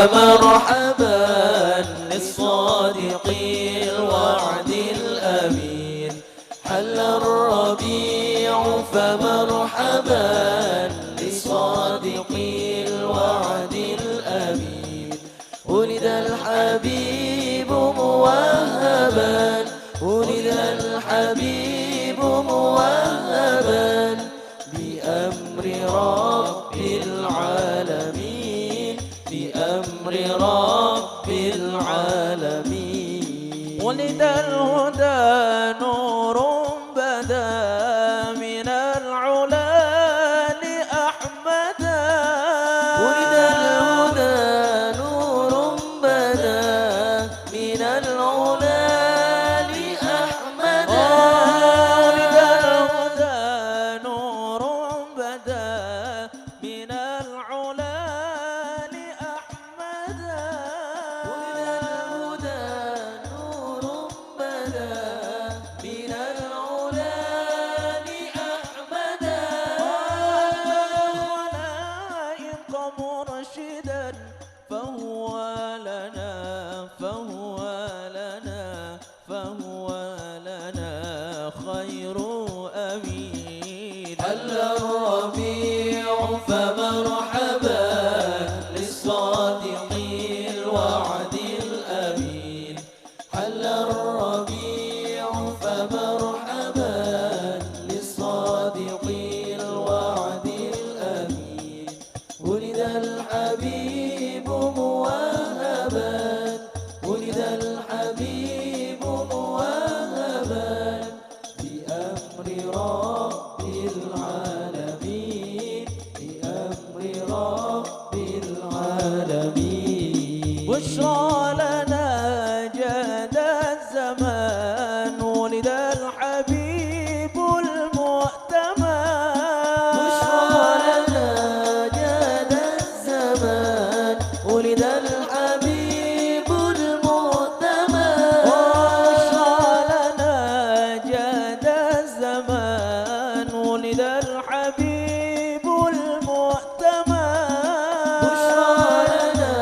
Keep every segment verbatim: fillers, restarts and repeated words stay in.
مرحبا للصادق الوعد الأمين. حل الربيع فمرحبا للصادق الوعد الأمين. ولد الحبيب موهبا، ولد الحبيب موهبا، بأمر رب العالمين، بأمر رب العالمين. ولد الهدى نور بدا من العلا لأحمدا. ولد الهدى نور بدا من العلا لأحمدا. ولد الهدى نور بدا من العلا لأحمدا. ولد الهدى نور بدا من العلا لأحمدا. خلق الخلائق مرشدا فهو لنا، فهو لنا، فهو لنا خير أمين. حل الربيع فمرحبا للصادق الوعد الأمين. حل الربيع فمرحبا للصادق الوعد الأمين. ولد الحبيب موهبا، ولد الحبيب موهبا، بأمر رب العالمين، بأمر رب العالمين. بشرى لنا جاد الزمان، ولد الحبيب المؤتمن. بشرى لنا جاد الزمان، ولد الحبيب المؤتمن. بشرى لنا جاد الزمان، ولد الحبيب المؤتمن. بشرى لنا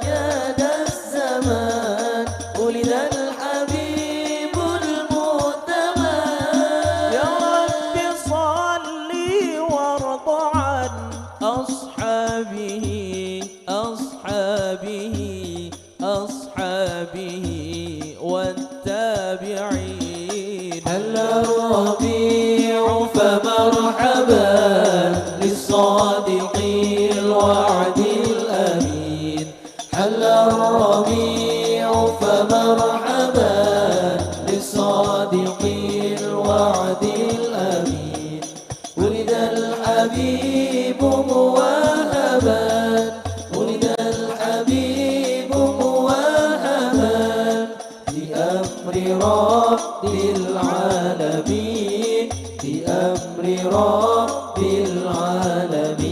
جاد الزمان، ولد الحبيب المؤتمن. يا رب صل وارض عن أصحابه، أصحابه، أصحابه والتابعين. هل الربيع فمرحبا للصادق الوعد الأمين. حل الربيع فمرحبا للصادق الوعد الأمين. ولد الحبيب موهبا، ولد الحبيب موهبا، بأمر رب العالمين، بأمر رب العالمين.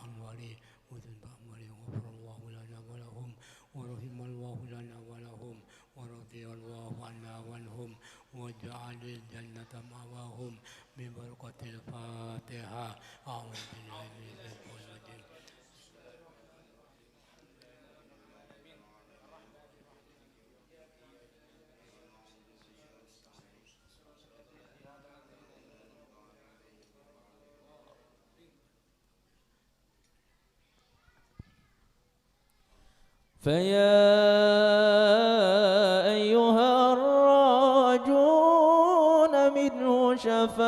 أنواري وذنب أنواري، غفر الله لنا ولهم ورحم الله لنا ولهم ورضي الله عنا وعنهم واجعل الجنة مأواهم ببركة الفاتحة. أعوذ بالله من الشيطان الرجيم. فيا أيها الراجون منه شفاعة،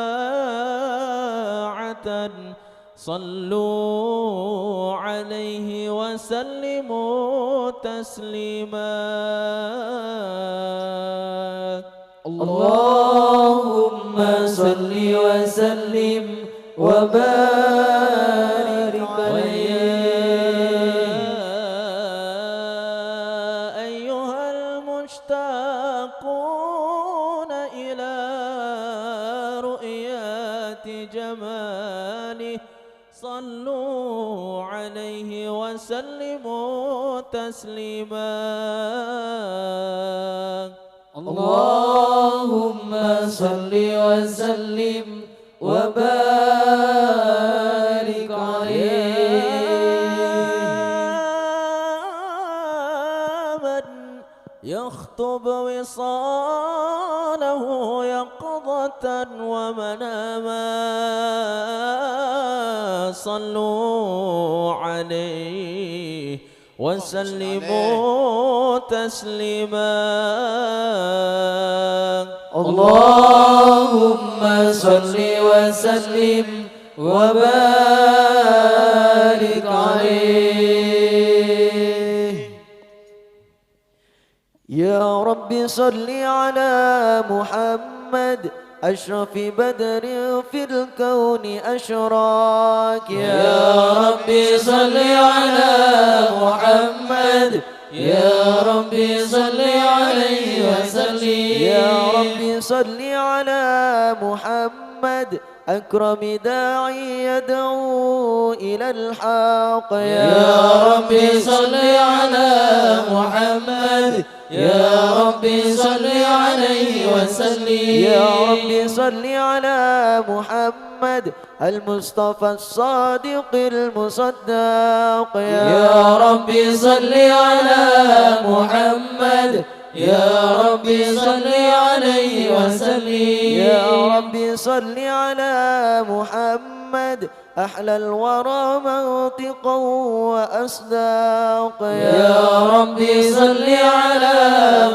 صلوا عليه وسلموا تسليما. اللهم صل وسلم وبارك عليه. يا أيها المشتاقون إلى رؤية جماله، صلوا عليه وسلموا تسليما. اللهم صل وسلم وبارك عليه. يا من يخطب وصاله يقظة ومناما، صلوا عليه وسلموا تسليما. اللهم صل وسلم وبارك عليه. يا رب صل على محمد أشرف بدر في الكون أشراك. يا رب صل على محمد. يا رب صل عليه وسلم. يا رب صل على محمد أكرم داعي يدعو إلى الحق. يا رب صل على محمد. يا رب صل عليه وسلم. يا رب صل على محمد المصطفى الصادق المصدق. يا رب صل على محمد. يا رب صل عليه وسلم. يا رب صل على محمد أحلى الورى منطقا وأصداق. يا رب صل على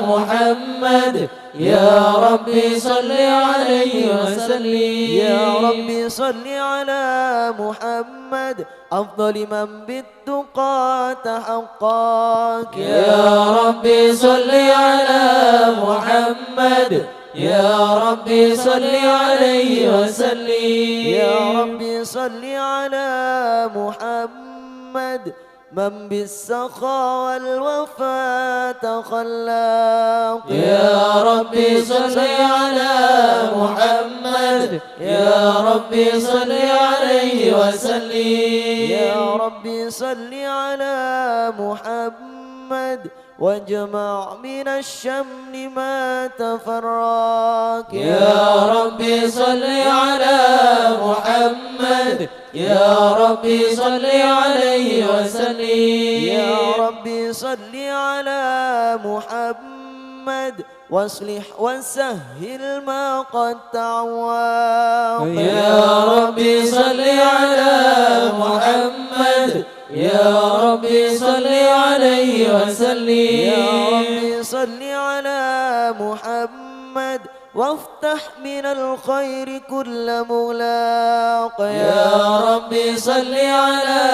محمد. يا رب صل عليه وسلم. يا رب صل على محمد أفضل من بالتقى تحقق. يا رب صل على محمد. يا رب صل عليه وسلم. يا رب صل على محمد من بالسخاء والوفاء تخلق. يا رب صل على محمد. يا رب صل عليه وسلم. يا رب صل على محمد واجمع من الشمل ما تفرق. يا رب صل على محمد. يا رب صل عليه وسلم. يا رب صل على محمد واصلح وسهل ما قد تعوق. يا رب صل على محمد. يا رب صل عليه وسلم. يا رب صل على محمد وافتح من الخير كل مغلاق. يا رب صل على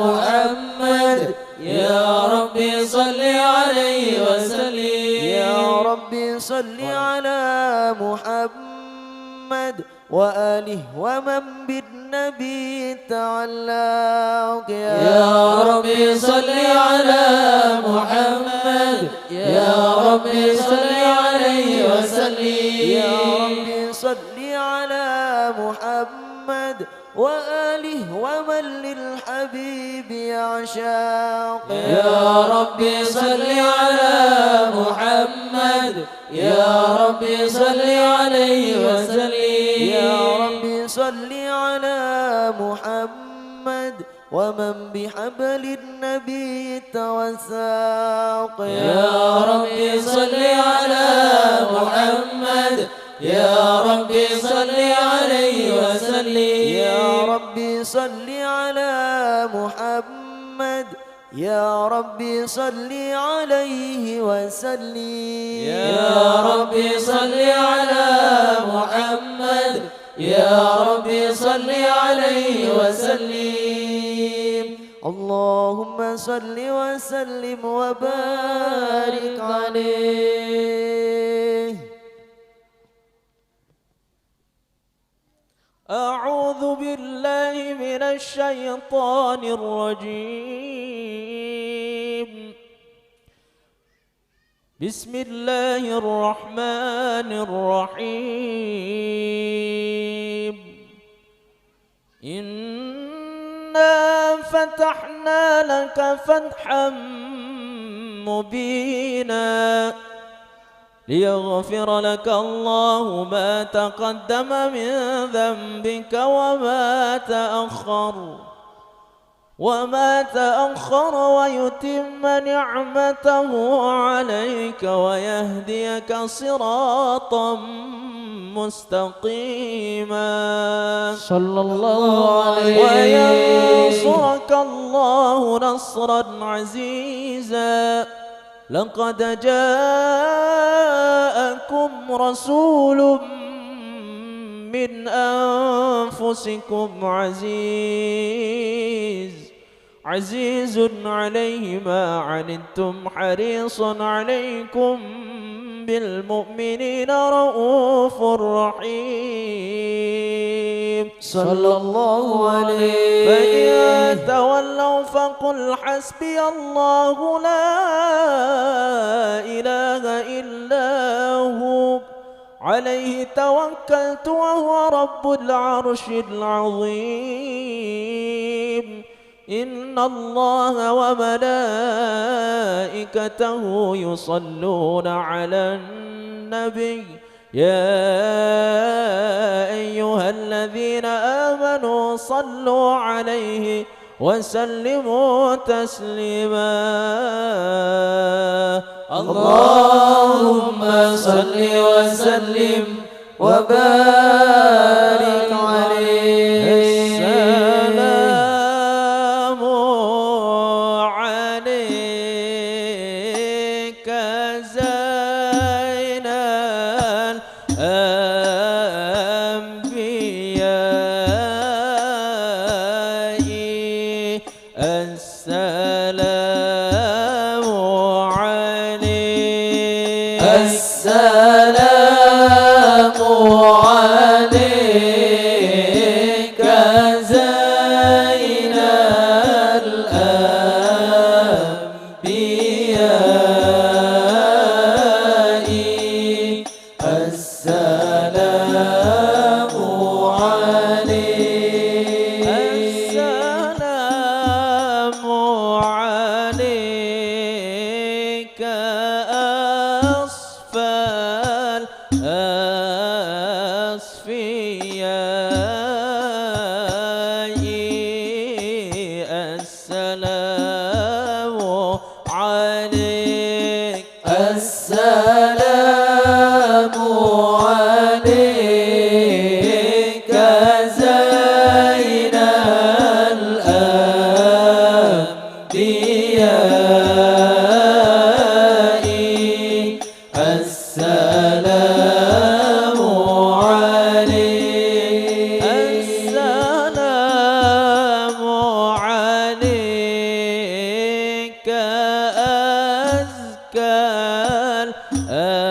محمد. يا رب صل عليه وسلم. يا رب صل على محمد وآله ومن بالنبي تعلق. يا رب صل على محمد. يا رب صل عليه وسلم. يا رب صل على محمد وآله ومن للحبيب يعشق. يا رب صل على محمد، يا رب صل عليه وسلم. يا رب صل على محمد ومن بحبل النبي توثق. يا رب صل على محمد، يا رب صل عليه وسلم. يا رب صل على محمد، يا رب صل عليه وسلم. يا رب صل على محمد، يا رب صل عليه وسلم. اللهم صل وسلم وبارك عليه. أعوذ بالله من الشيطان الرجيم. بسم الله الرحمن الرحيم. إنا فتحنا لك فتحا مبينا ليغفر لك الله ما تقدم من ذنبك وما تأخر، وما تأخر ويتم نعمته عليك ويهديك صراطا مستقيما. صلى الله عليه. وينصرك الله نصرا عزيزا. لقد جاءكم رسول من أنفسكم عزيز، عزيز عليه ما عنتم حريص عليكم بالمؤمنين رءوف رحيم. صلى الله عليه. فإن تولوا فقل حسبي الله لا إله إلا هو عليه توكلت وهو رب العرش العظيم. إن الله وملائكته يصلون على النبي، يا أيها الذين آمنوا صلوا عليه وسلموا تسليما. اللهم صل وسلم وبارك عليه. السلام عليك زين الأنبياء. السلام عليك. السلام عليك زين الأنبياء. السلام عليك. السلام عليك أصفى الأصفياء. السلام عليك. السلام عليك زين الأنبياء. السلام عليك. السلام عليك أزكى الأزكياء.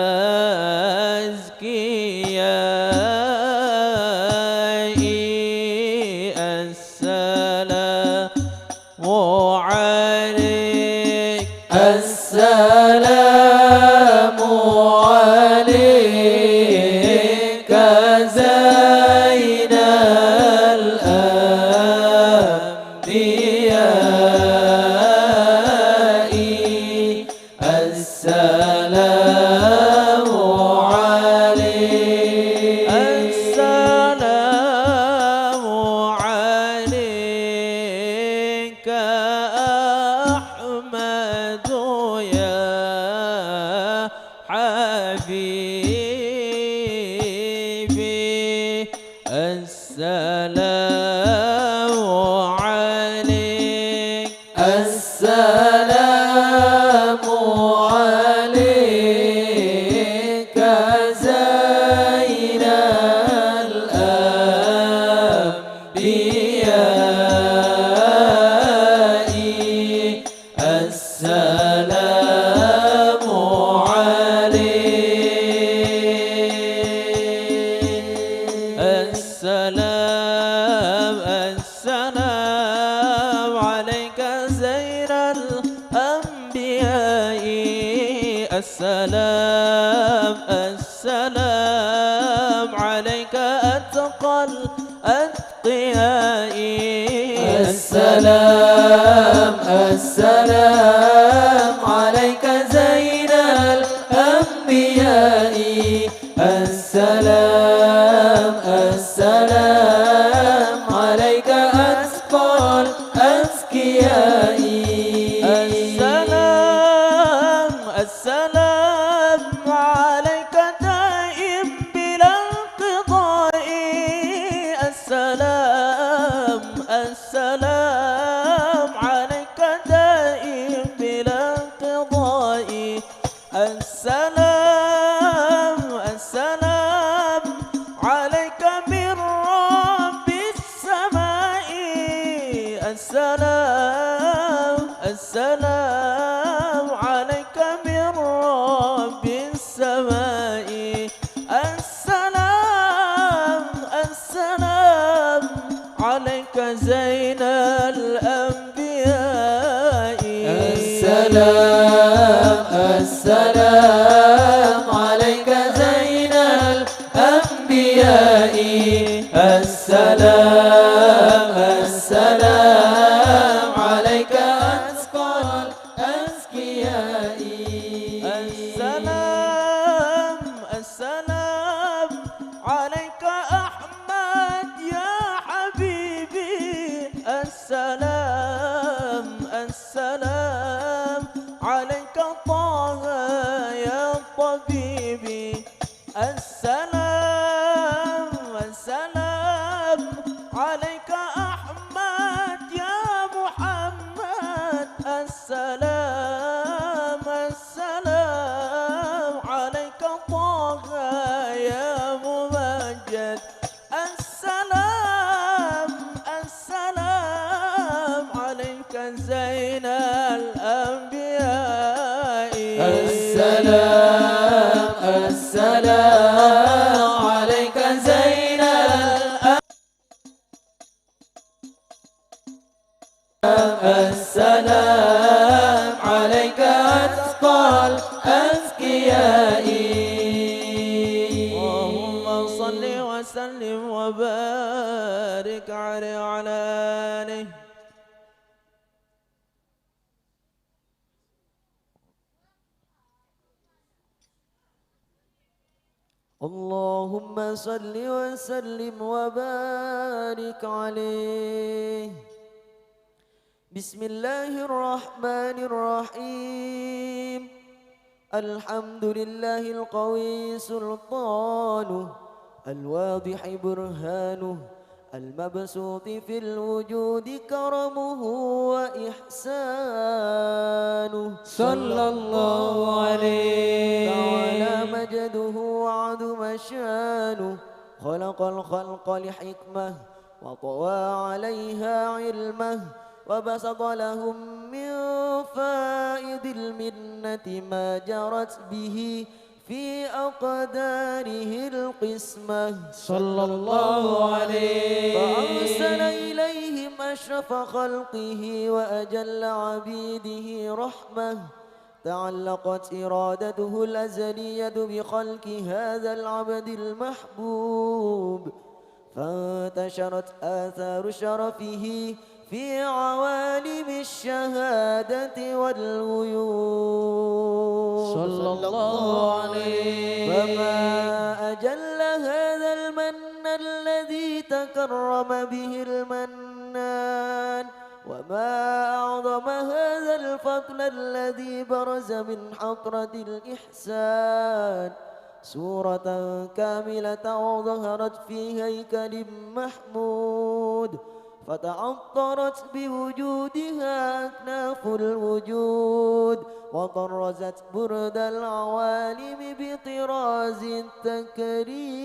السلام عليك أتقى الأتقياء. السلام، السلام عليك زين الأنبياء. السلام، السلام عليك أتقى الأتقياء. السلام، السلام عليك دائم بلا انقضاء. السلام، السلام عليك دائم بلا انقضاء. السلام، السلام عليك من رب السماء. السلام، السلام عليك من رب السماء. السلام، السلام عليك زين الأنبياء. السلام، السلام عليك زين الأنبياء. السلام، السلام عليك أتقى الأتقياء. السلام، السلام عليك أحمد يا حبيبي. السلام، السلام عليك طه يا طبيبي. السلام، السلام عليك أحمد يا محمد. السلام، السلام عليك طه يا ممجد. السلام، السلام عليك زين الأنبياء. السلام، السلام عليك زين الأنبياء. السلام عليك أتقى الأتقياء. اللهم صل وسلم وبارك عليه وعلى آله. اللهم صل وسلم وبارك عليه. بسم الله الرحمن الرحيم. الحمد لله القوي سلطانه، الواضح برهانه، المبسوط في الوجود كرمه وإحسانه. صلى الله عليه. تعالى مجده وعظم شانه، خلق الخلق لحكمة، وطوى عليها علمه، وبسط لهم من فائض المنة ما جرت به في أقداره القسمة. صلى الله عليه. فأرسل إليهم أشرف خلقه وأجل عبيده رحمة، تعلقت إرادته الأزلية بخلق هذا العبد المحبوب، فانتشرت آثار شرفه في عوالم الشهادة والغيوب. صلى الله عليه. فما أجل هذا المن الذي تكرم به المنان، وما أعظم هذا الفضل الذي برز من حضرة الإحسان. صورة كاملة ظهرت في هيكل محمود، فتعطرت بوجودها أكناف الوجود، وطرزت برد العوالم بطراز التكريم.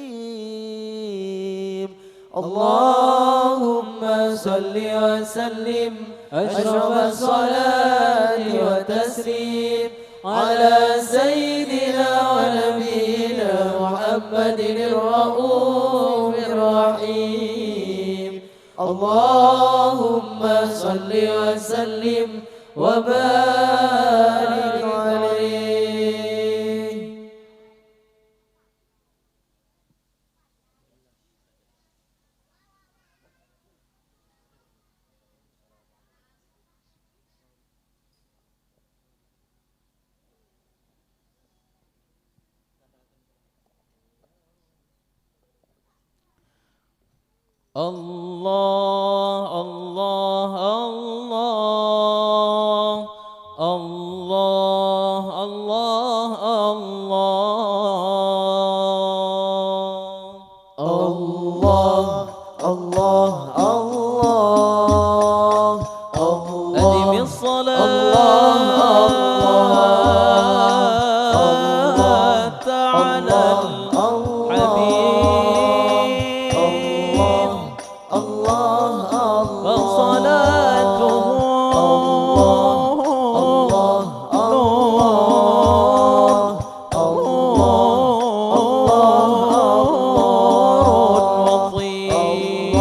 اللهم صل وسلم أشرف الصلاة والتسليم على سيدنا ونبينا محمد الرؤوف الرحيم. اللهم صل وسلم وبارك عليه. الله، الله، الله. الله، الله، الله. الله، الله، الله. الله. أدم الصلاة الله، الله، على الله، الحبيب. الله. الله، الله، فصلاته الله، الله، الله، الله، نور وطيب.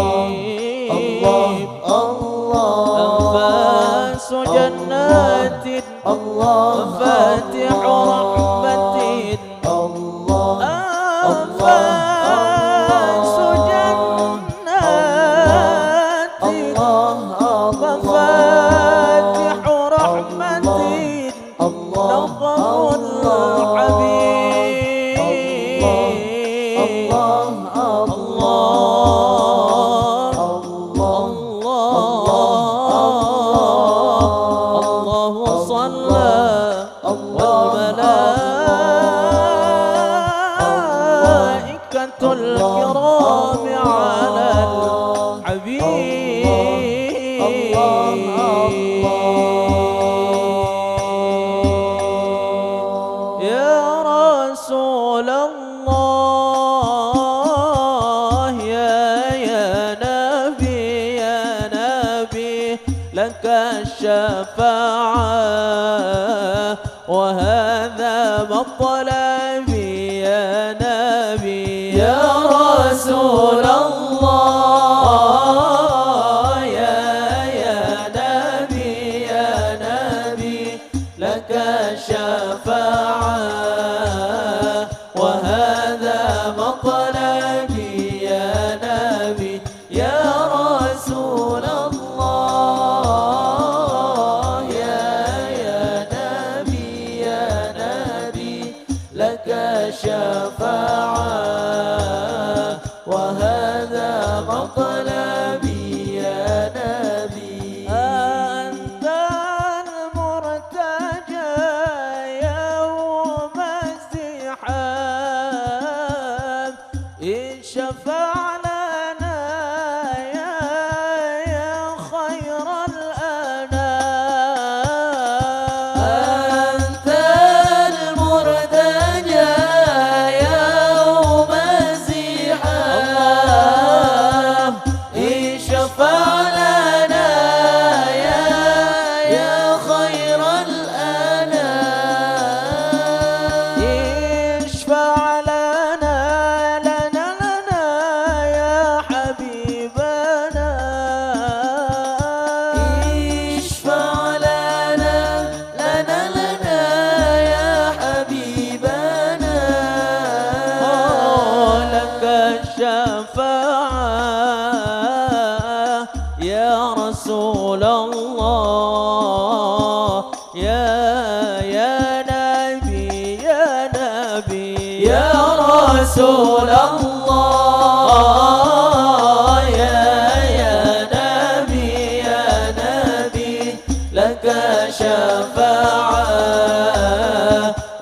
الله، الله، الله. أنفاس جنات الله، مفاتح الله، رحمة الله، الله، أنفاس الله، جنات الله، الله، مفاتح رحمة الله، نغم الله، الحبيب. الله، الله، الله، الله، الله، الله صلى الله، والملائكة الكرام على الحبيب. يا رسول الله، يا، يا نبي، يا نبي، لك الشفاعة. وهذا مطلبي يا نبي، يا رسول الله، يا، يا نبي، يا نبي، لك الشفاعة. وهذا مطلبي يا نبي، يا رسول الله، يا، يا نبي، يا نبي، لك الشفاعة، وهذا مطلبي يا نبي. أنت المرتجى يوم الزحام، اشفع لنا يا، يا خير الأنام. أنت المرتجى يوم الزحام، الله، اشفع لنا يا، يا خير الأنام. اشفع لنا، لنا، لنا يا حبيبنا. اشفع لنا، لنا، لنا يا حبيبنا. لك الشفاعة يا رسول الله، يا، يا نبي، يا نبي، يا رسول الله، يا، يا نبي، يا نبي، لك شفاعة،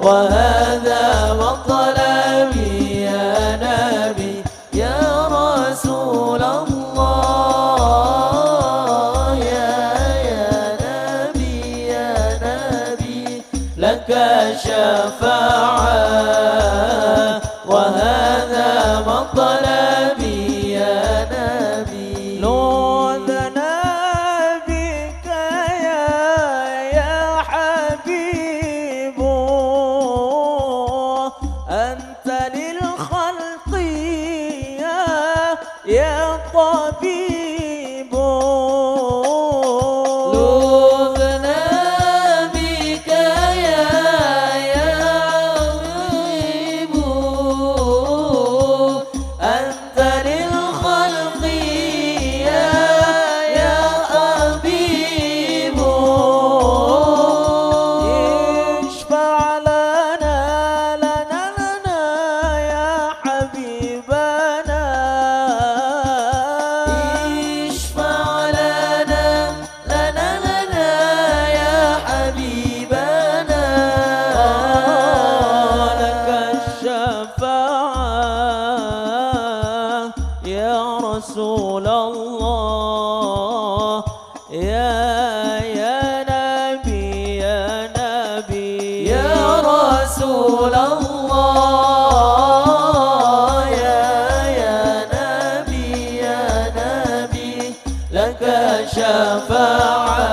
وهذا مطلبي يا نبي، يا رسول الله، يا، يا نبي، يا نبي، لك شفاعة، وهذا مطلبي يا نبي. لوذنا بك يا، يا حبيب، أنت للخلق يا، يا طبيب. لوذنا بك يا، يا حبيب، أنت للخلق يا، يا حبيب. اشفع لنا، لنا، لنا يا يا رسول الله، يا، يا نبي، يا نبي، يا رسول الله، يا، يا نبي، يا نبي، لك شفاعة،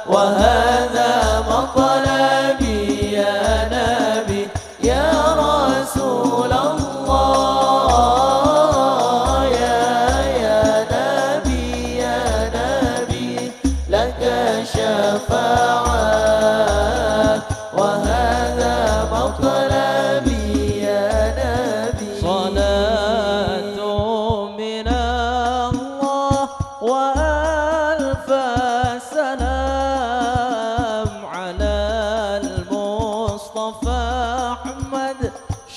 وهذا مطلبي يا نبي، يا رسول الله، يا، يا نبي، يا نبي، لك شفاعة، وهذا مطلبي يا نبي. صلاة من الله وألف سلام على المصطفى أحمد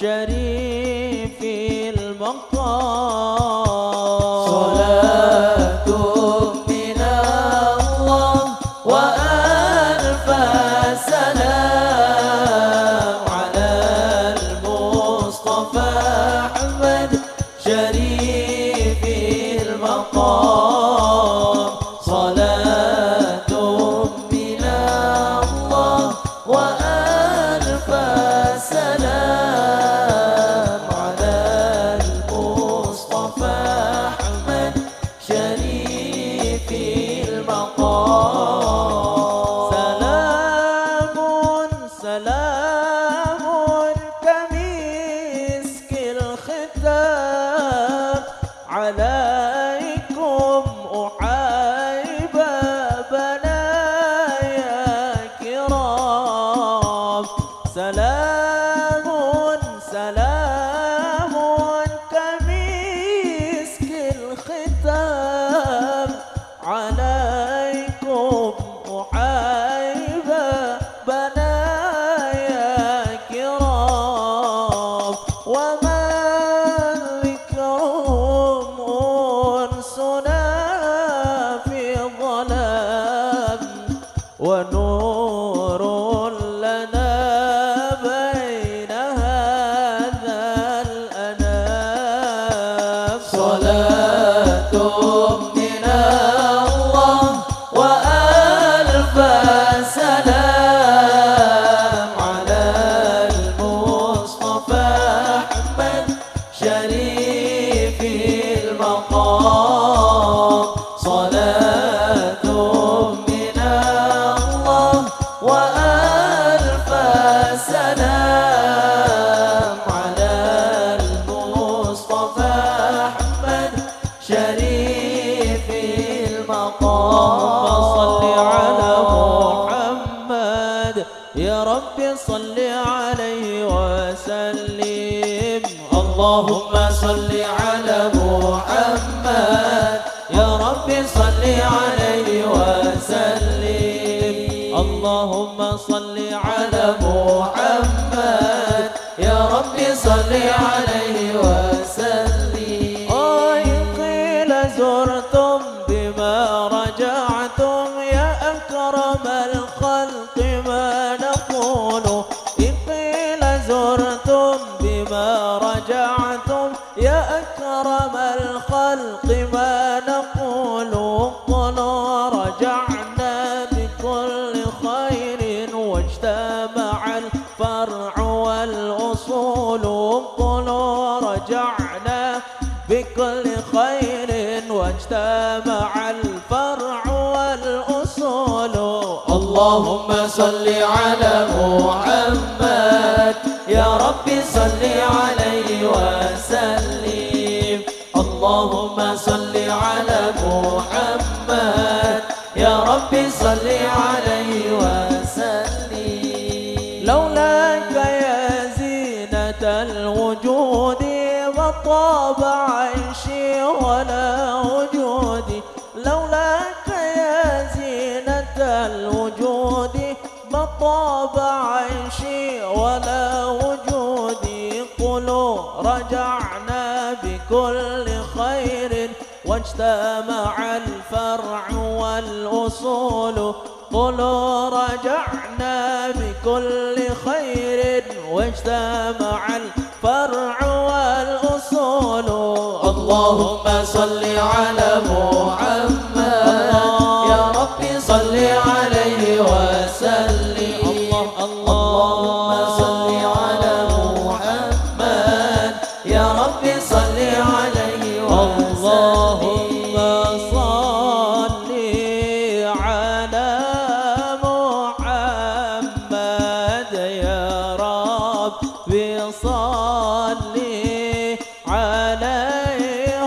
شريف المقام. صلاة من الله وألف سلام على المصطفى أحمد شريف المقام. صلاة من الله وألف سلام على المصطفى أحمد شريف المقام. سلام، سلام كمسك الختام عليكم أحيبابنا يا كرام. سلام، سلام كمسك الختام عليكم أحيبابنا يا كرام، ومن ذكرهم أنسنا في ظلام، ونور لنا بين هذا الأنام. صلاة من الله وألف سلام على المصطفى أحمد شريف المقام. صلاة من الله وألف سلام على المصطفى أحمد شريف المقام. اللهم صل على محمد، يا رب صل عليه وسلم. اللهم صل على محمد، يا رب صل عليه وسلم. اللهم صل على محمد، يا رب صل عليه وسلم. إن قيل زرتم بما رجعتم يا أكرم الخلق ما نقول. إن قيل زرتم بما رجعتم يا أكرم الخلق ما نقول. قل رجعنا بكل خير واجتمع الفرع والأصول. قل رجعنا بكل خير واجتمع الفرع والأصول. اللهم صل على محمد، يا رب صل عليه وسلم. اللهم صل على محمد، يا رب صل عليه وسلم. لولاك يا زينة الوجود ما طاب عيشي ولا وجودي. لولاك يا زينة الوجود ما طاب عيشي ولا وجودي. قلوا رجعنا بكل خير واجتمع الفرع والأصول. قلوا رجعنا بكل خير واجتمع ال- الفروع والأصول. اللهم صل على محمد، يا رب صل عليه وسلم. اللهم صل على محمد، يا رب صل عليه وسلم. اللهم صل على محمد، يا رب صل عليه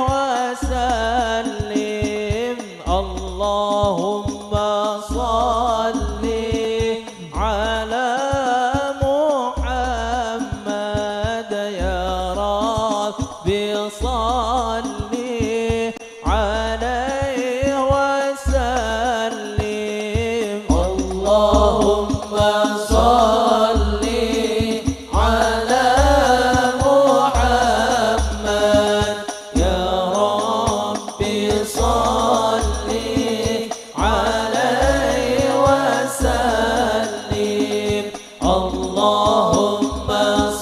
وسلم. اللهم صل على محمد، يا رب صل عليه وسلم. اللهم صل على محمد، يا رب صل عليه وسلم. اللهم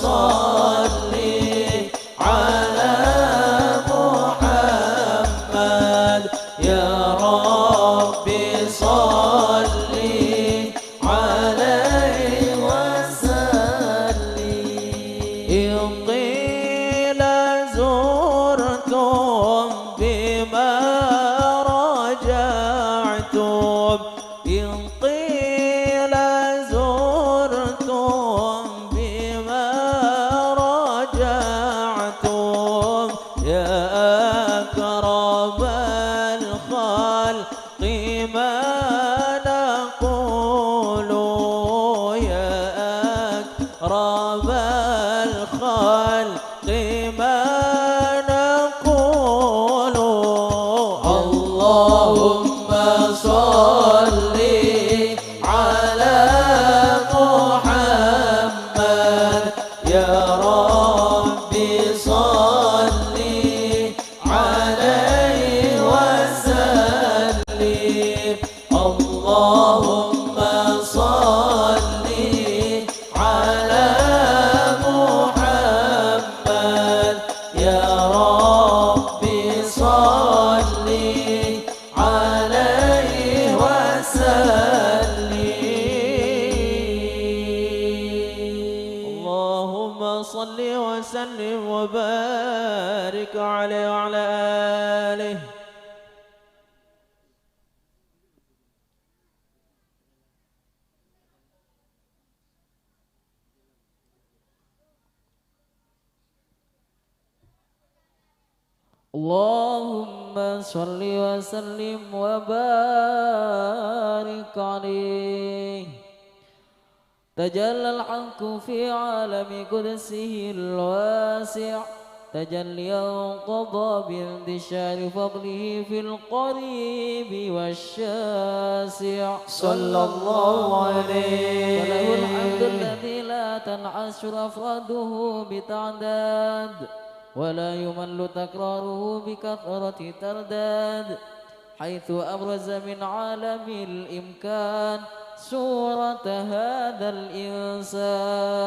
صل على محمد، يا رب صل عليه وسلم. إن قيل زرتم بما رجعتم، إن قيل زرتم بما رجعتم، يا أكرم الخلق ما نقول، يا أكرم الخلق ما نقول. اللهم صل على محمد، يا رب صل عليه وسلم. اللهم صل على محمد، يا رب صل عليه وسلم. اللهم صل وسلم وبارك عليه وعلى آله. اللهم صل وسلم وبارك عليه. تجلى الحق في عالم قدسه الواسع، تجليا قضى بانتشار فضله في القريب والشاسع. صلى الله عليه. فله الحمد الذي لا تنحصر أفراده بتعداد، ولا يمل تكراره بكثرة ترداد، حيث أبرز من عالم الإمكان صورة هذا الإنسان.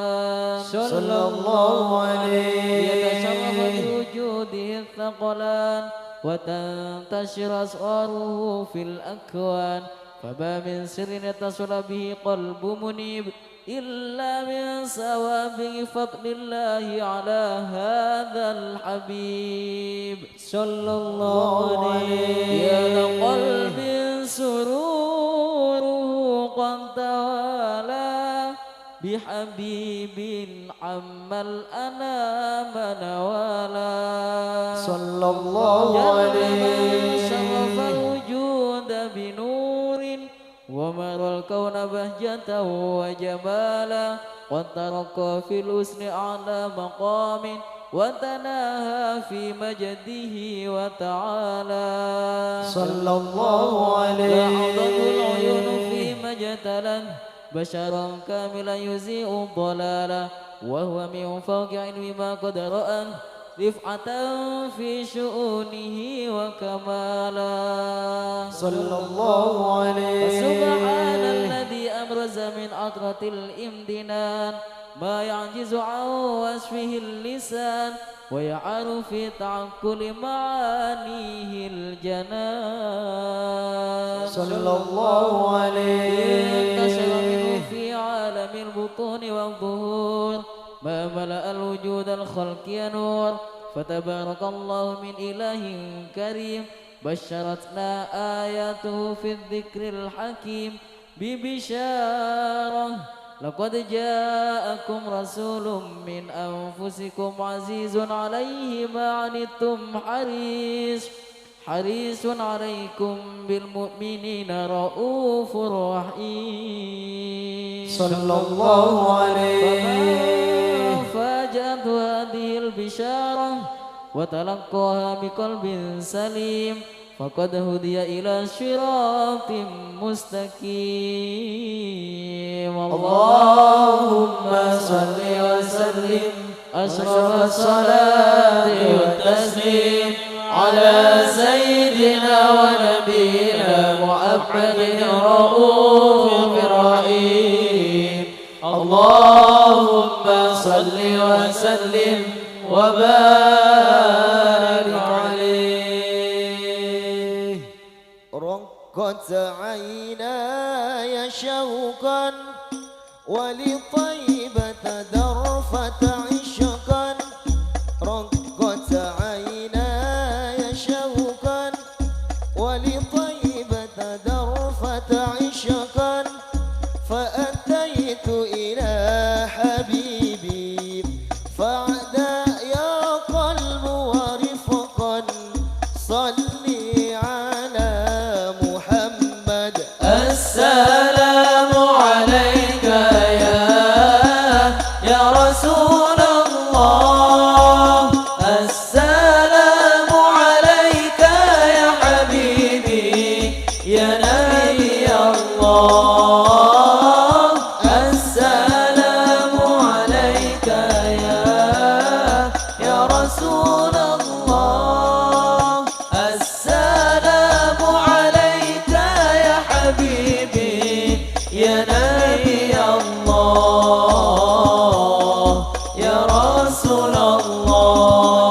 صلى الله عليه. يتشرف بوجوده الثقلان، وتنتشر أسراره في الأكوان، فما من سر اتصل به قلب منيب إلا من سوابغ فضل الله على هذا الحبيب. صلى الله عليه. يا لقلب سروره قد توالى بحبيب عم الأنام نوالا. صلى الله عليه. جرم من شرف الوجود بنور ومر الكون بهجة وجمالا، قد ترقى في الحسن أعلى مقام، وتناهى في مجده وتعالى. صلى الله عليه. لعضته العيون فيما اجتلت، بشرا كاملا يزيء الضلال، وهو من فوق علم ما قد رأت، رفعة في شؤونه وكمالا. صلى الله عليه. فسبحان الذي أبرز من عطرة الامتنان ما يعجز عن وصفه اللسان، ويعرف في تعقل معانيه الجنان. صلى الله عليه. انتشر منه في عالم البطون والظهور، ما ملأ الوجود الخلقي نور، فتبارك الله من إله كريم، بشرتنا آياته في الذكر الحكيم ببشارة: لقد جاءكم رسول من أنفسكم عزيز عليه ما عنتم حريص، حريص عليكم بالمؤمنين رءوف رحيم. صلى الله عليه. فمن فاجأته هذه البشارة وتلقاها بقلب سليم فقد هدي إلى صراط مستقيم. اللهم صل وسلم أشرف الصلاة والتسليم على سيدنا ونبينا محمد الرؤوف الرحيم. اللهم صل وسلم وبارك عليه. رقت عيناي شوقا ولطيبة ذرفة عشقا، رقت عيناي شوقا ولطيبة ذرفة عشقا، فأتيت إلى حبيبي فاعدى يا قلب ورفقا، صل على محمد. السلام عليك يا، يا رسول الله، السلام عليك يا حبيبي، يا نبي الله، السلام عليك يا، يا رسول الله، السلام عليك يا حبيبي، يا نبي الله، يا رسول الله.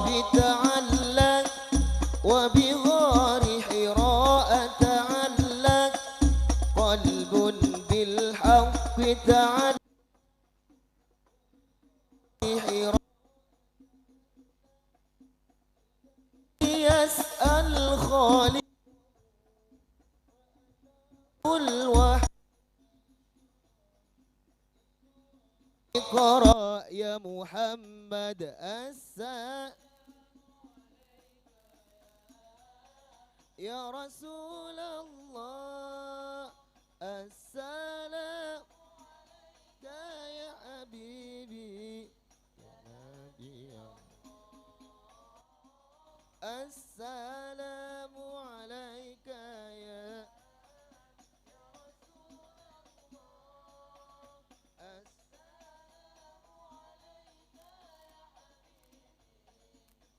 بتعلق وبغار حراء تعلق، قلب بالحق تعلق. حراء يسأل خالق الوحي. اقرأ يا محمد السلام عليك يا رسول الله، السلام عليك يا حبيبي، يا نبي الله. السلام عليك يا، يا رسول الله. السلام عليك يا حبيبي،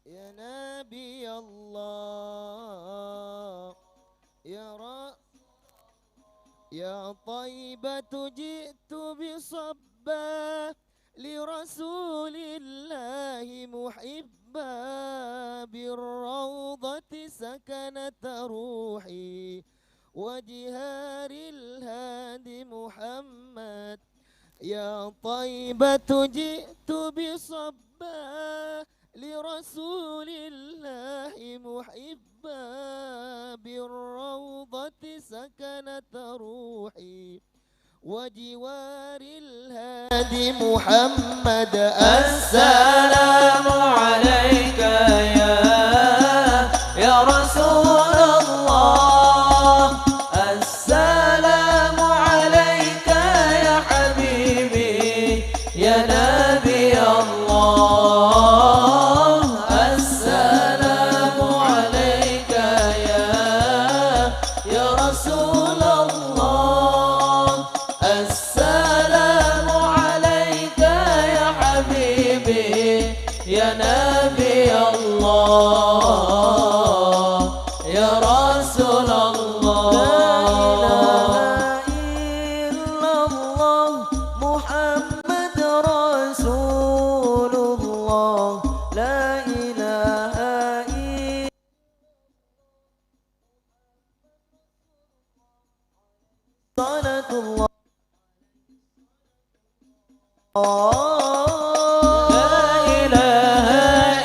يا نبي الله، يا ر-، يا طيبة جئت بصبا، لرسول الله محبا، بالروضة سكنت روحي، وجهار الهادي محمد. يا طيبة جئت بصبا، لرسول الله محبا، بالروضة سكنت روحي، وجوار الهادي محمد. السلام عليك يا، يا رسول الله، السلام عليك يا حبيبي، يا نبي الله، السلام عليك يا، يا رسول الله، السلام عليك يا حبيبي، يا نبي الله، يا رسول الله. لا إله إلا الله. الله. لا إله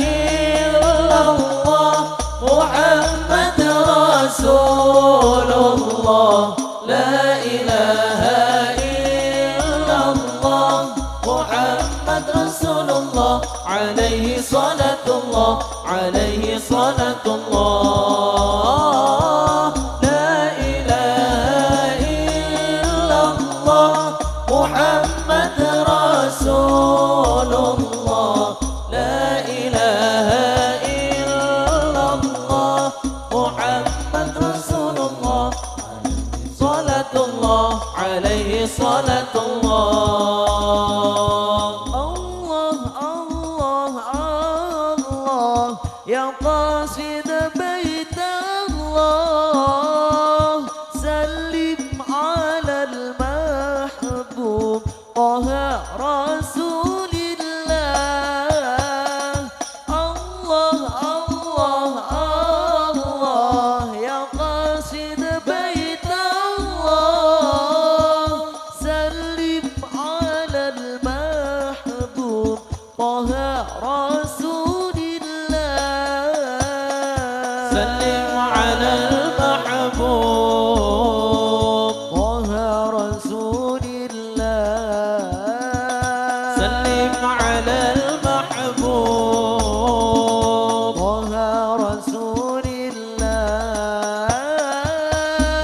إلا الله محمد رسول الله. لا إله إلا الله محمد رسول الله. عليه صلاة الله، عليه صلاة الله. لا إله إلا الله محمد رسول الله. لا إله إلا الله محمد رسول الله. صلاة الله، عليه صلاة الله. الله، الله، الله، يا قاصد بيت الله، سلم على المحبوب طه رسول الله. الله، الله، الله، يا قاصد بيت الله، سلم على المحبوب طه رسول الله. سلم على المحبوب طه رسول الله. سلم على المحبوب طه رسول الله.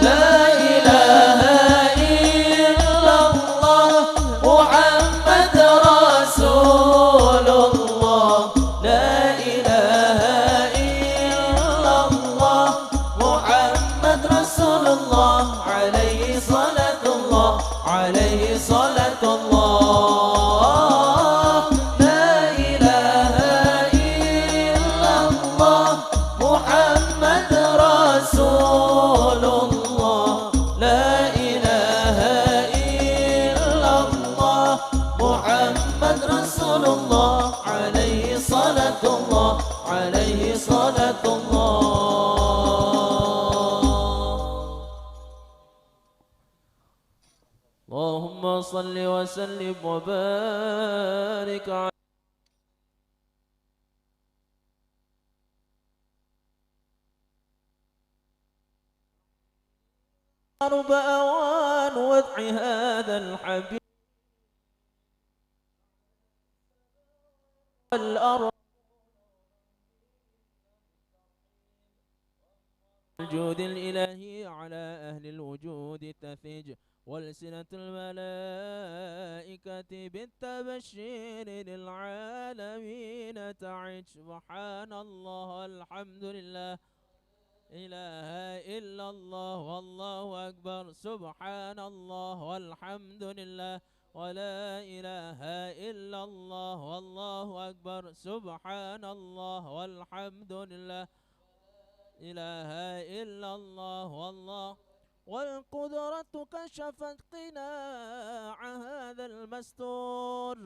لا إله إلا الله محمد رسول الله. لا إله إلا الله محمد رسول الله. عليه صلاة الله، عليه صلاة الله. لا إله إلا الله محمد رسول الله. لا إله إلا الله محمد رسول الله. عليه صلاة الله، عليه صلاة الله. اللهم صل وسلم وبارك على رب أوان وضع هذا الحبيب والأرض. الجود الإلهي على أهل الوجود تفيج، وألسنة الملائكة بالتبشير للعالمين تعج. سبحان الله والحمد لله، إله إلا الله والله أكبر. سبحان الله والحمد لله، ولا إله إلا الله والله أكبر. سبحان الله والحمد لله، إله إلا الله والله. والقدرة كشفت قناع هذا المستور،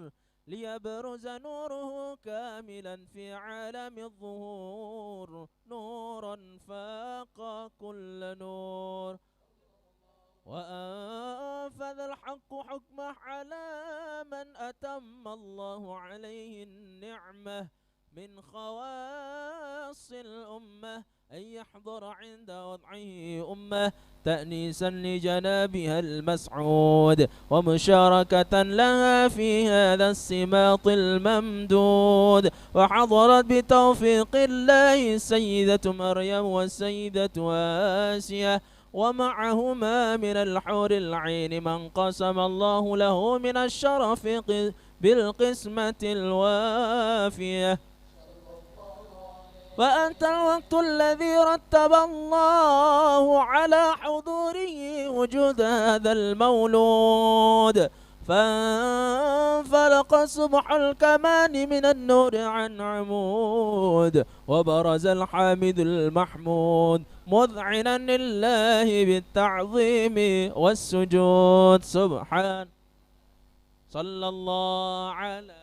ليبرز نوره كاملا في عالم الظهور، نورا فاق كل نور. وأنفذ الحق حكمه على من أتم الله عليه النعمة من خواص الأمة، أن يحضر عند وضعه أمة تأنيسا لجنابها المسعود، ومشاركة لها في هذا السماط الممدود. وحضرت بتوفيق الله السيدة مريم والسيدة آسية، ومعهما من الحور العين من قسم الله له من الشرف ق-، بالقسمة الوافية. فأتى الوقت الذي رتب الله على حضوره وجود هذا المولود، فانفلق صبح الكمال من النور عن عمود، وبرز الحامد المحمود مذعنا لله بالتعظيم والسجود. سبحان، صلى الله على،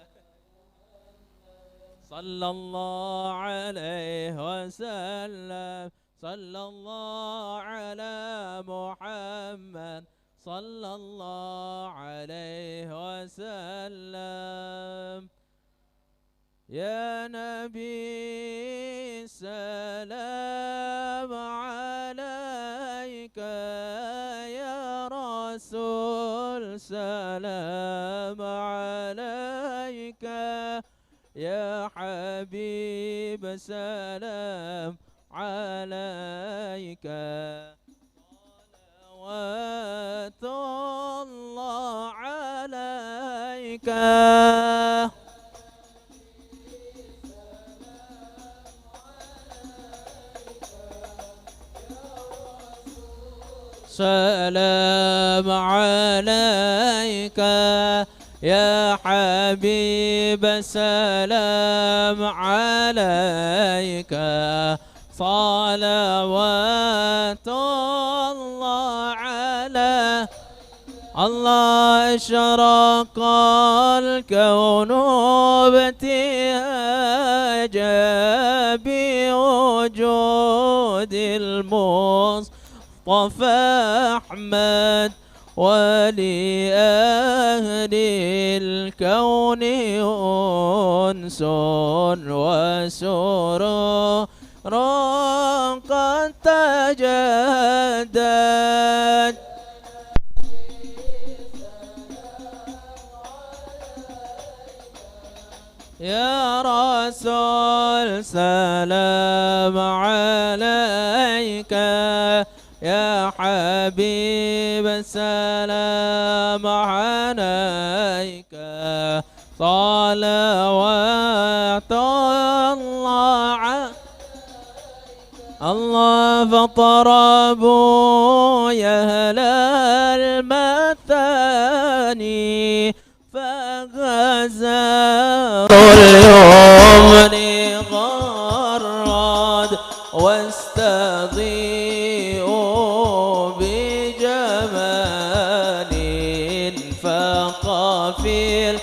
صلى الله عليه وسلم، صلى الله على محمد، صلى الله عليه وسلم. يا نبي سلام عليك، يا رسول سلام عليك، يا حبيب سلام عليك. صلوات الله عليك. سلام عليك يا حبيب، سلام عليك. صلوات الله على الله. أشرق الكون ابتهاجا بوجود المصطفى أحمد، ولأهل الكون أنس وسرور قد تجدد. يا رسول سلام عليك، يا حبيب سلام عليك. صلوات الله ع-، الله فاطربوا يا أهل المثاني، فغزال اليمن غرد واستضيئوا بجمال، فقفل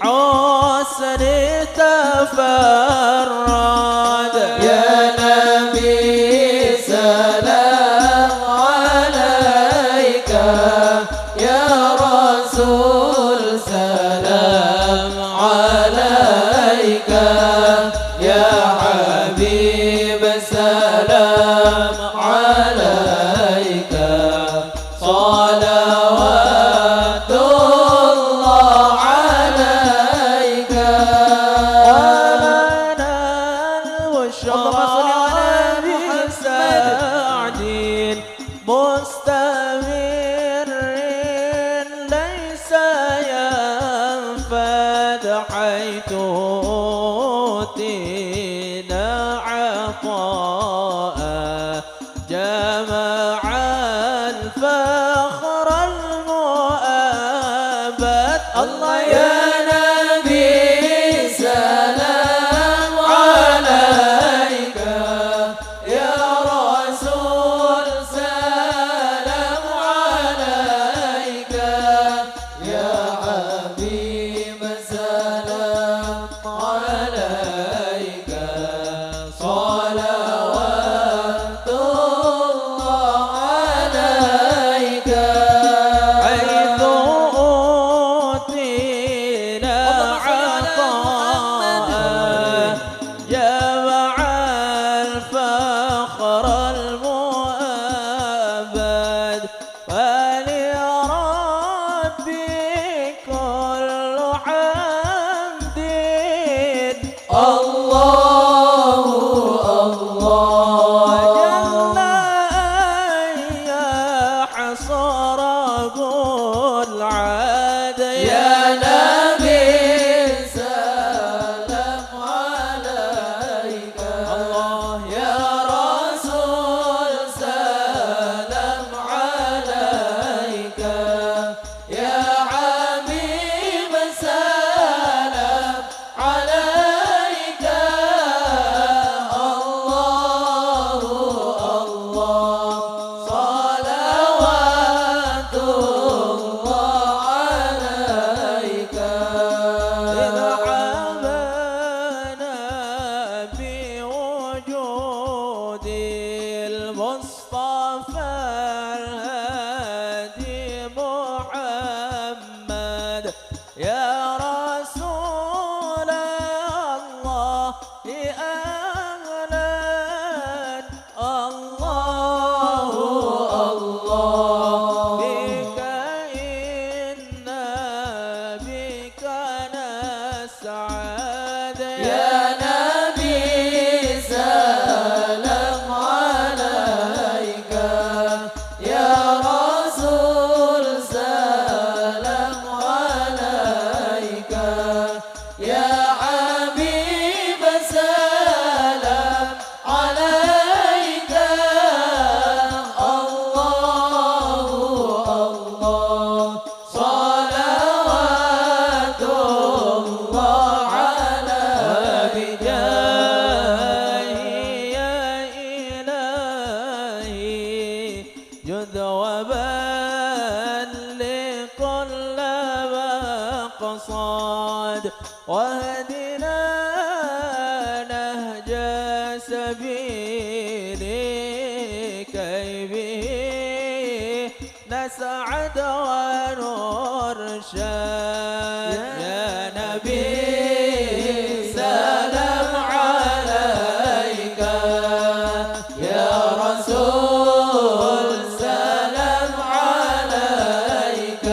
حسن تفرد. يا نبي سلام عليك، يا رسول سلام عليك، يا حبيب سلام عليك. صلوات الله عليك. ولنا البشرى اللهم صل على محمد. بسعد مستمر ليس ينفد، حيث أوتينا عطاء جمع الفخر المؤبد. الله يا نبي سلام عليك، يا رسول سلام عليك، يا حبيب سلام عليك، صلوات الله عليك. حيث أوتينا اللهم صل على محمد. عطاء جمع الفخر المؤبد، فلربي كل حمد. الله، الله. جل أن يحصره العد. يا نبي سلام عليك. الله. يا رسول سلام عليك، يا حبيب سلام عليك. سبيلي كي به نسعد ونرشد. يا نبي سلام عليك، يا رسول سلام عليك،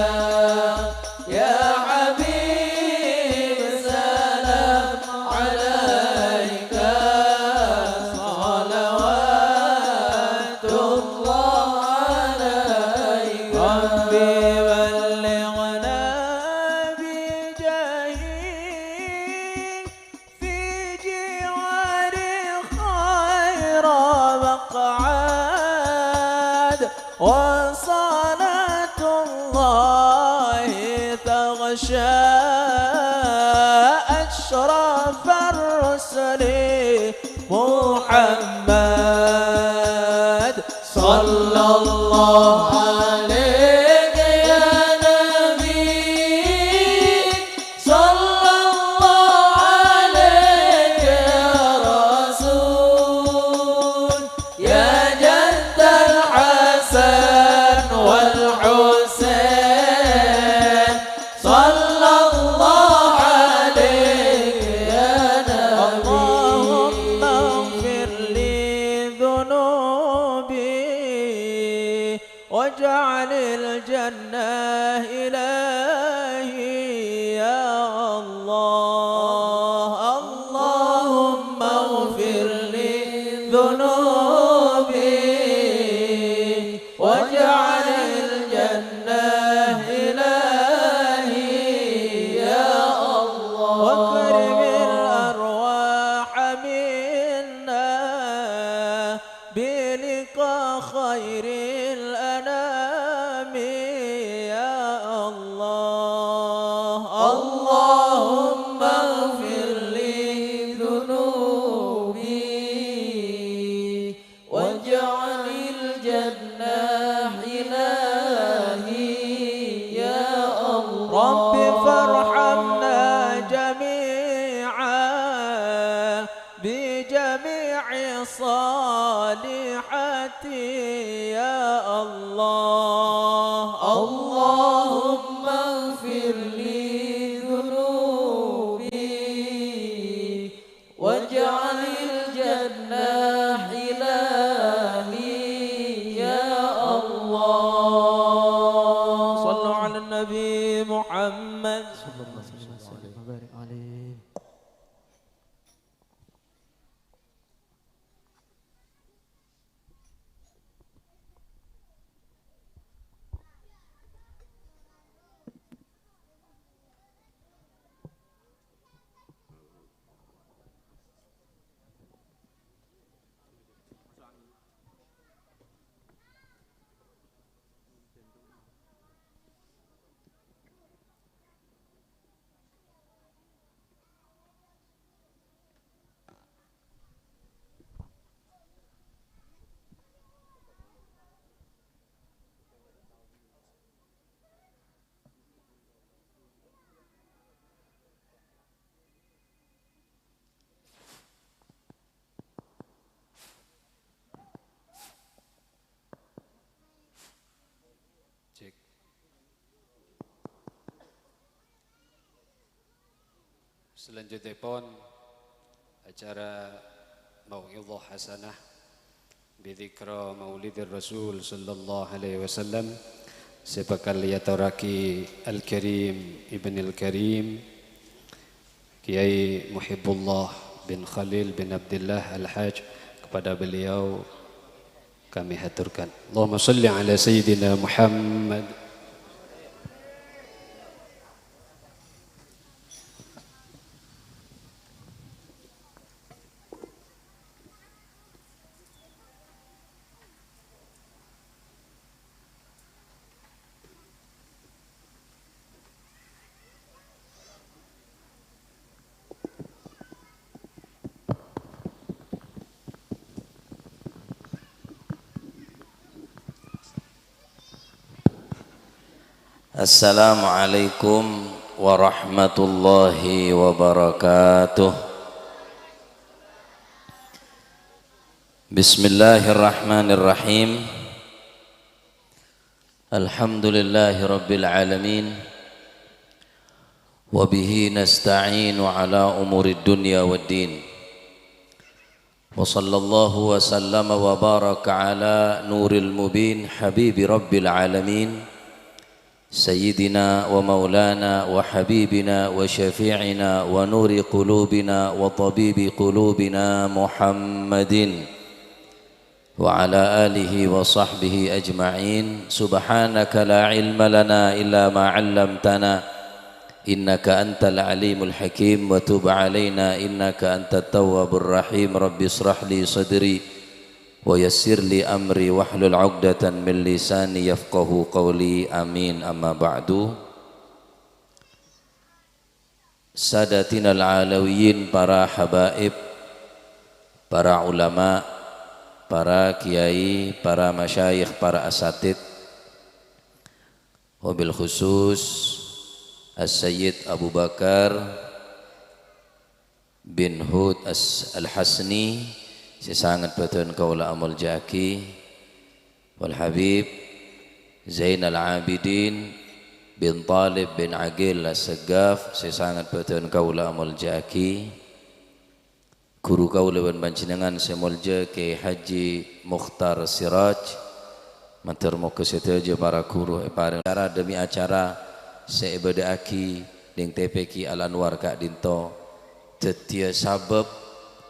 يا حبيب سلام عليك، صلوات الله عليك. رب بلغنا بجاهه في جوار خير مقعد، وصلاة الله تغشى أشرف الرسل محمد. صلى الله عليك يا نبي، صلى الله عليك يا رسول، يا جد الحسن والحسين، صلى الله عليك يا نبي. اللهم اغفر لي ذنوبي واجعل الجنة إلهي يا الله. اللهم اغفر لي ذنوبي واجعل الجنة إلهي يا الله. واكرم الأرواح منا بلقاء خير الأنام يا الله. اللهم اغفر لي ذنوبي واجعل الجنة إلهي يا الله. رب فارحمنا جميعا بجميع الصالحات يا الله. اللهم اغفر لي ذنوبي واجعل الجنة إلهي يا الله. صلوا على النبي محمد. صلى الله عليه وسلم وبارك عليه. Cek. Salanjutèpon, acara Mau'izah Hasanah bi dzikra Maulidir Rasul sallallahu alaihi wasallam sè bhâkal èyatorraghi Al-Karim Ibnil Karim, Kiai Muhibbullah bin Khalil bin Abdillah Al-Hajj. Kepada beliau kami haturkan. Allahumma shalli ala Sayyidina Muhammad. Assalamualaikum warahmatullahi wabarakatuh. Bismillahirrahmanirrahim. Alhamdulillahirabbil alamin. Wa bihi nasta'inu ala umurid dunya waddin. Wa sallallahu wa sallama wa baraka ala nuril mubin habibi rabbil alamin. Sayyidina wa maulana wa habibina wa syafi'ina wa nuri qulubina wa tabibi qulubina Muhammadin wa ala alihi wa sahbihi ajma'in. Subhanaka la ilma lana illa ma 'allamtana, innaka antal alimul hakim, wa tub alaina innaka antat tawwabur rahim. Rabbi israh li sadri wa yassir li amri wahlul 'uqdatan min lisani yafqahu qawli. Amin. Amma ba'du. Sadatinal alawiyin, para habaib, para ulama, para kiai, para masyayikh, para asatid, wabil khusus As-Sayyid Abu Bakar bin Hud As-, Al-Hasni, sè sanget bhâdhân kaulâ amoljâ'aghi, wal Habib Zainal Abidin bin Thalib bin Aqil As-Saggaf, sè sanget bhâdhân kaulâ amoljâ'aghi, ghuru kaulâ bân panjhennengngan sè moljâ Kiai Haji Mukhtar Siraj, mator moghâ sadhâjâ para ghuru èparèng acara dhâmi acara sè èbâdâ'aghi neng T P Q Al-Anwar ka'dinto, dhâddhiyâ sabâb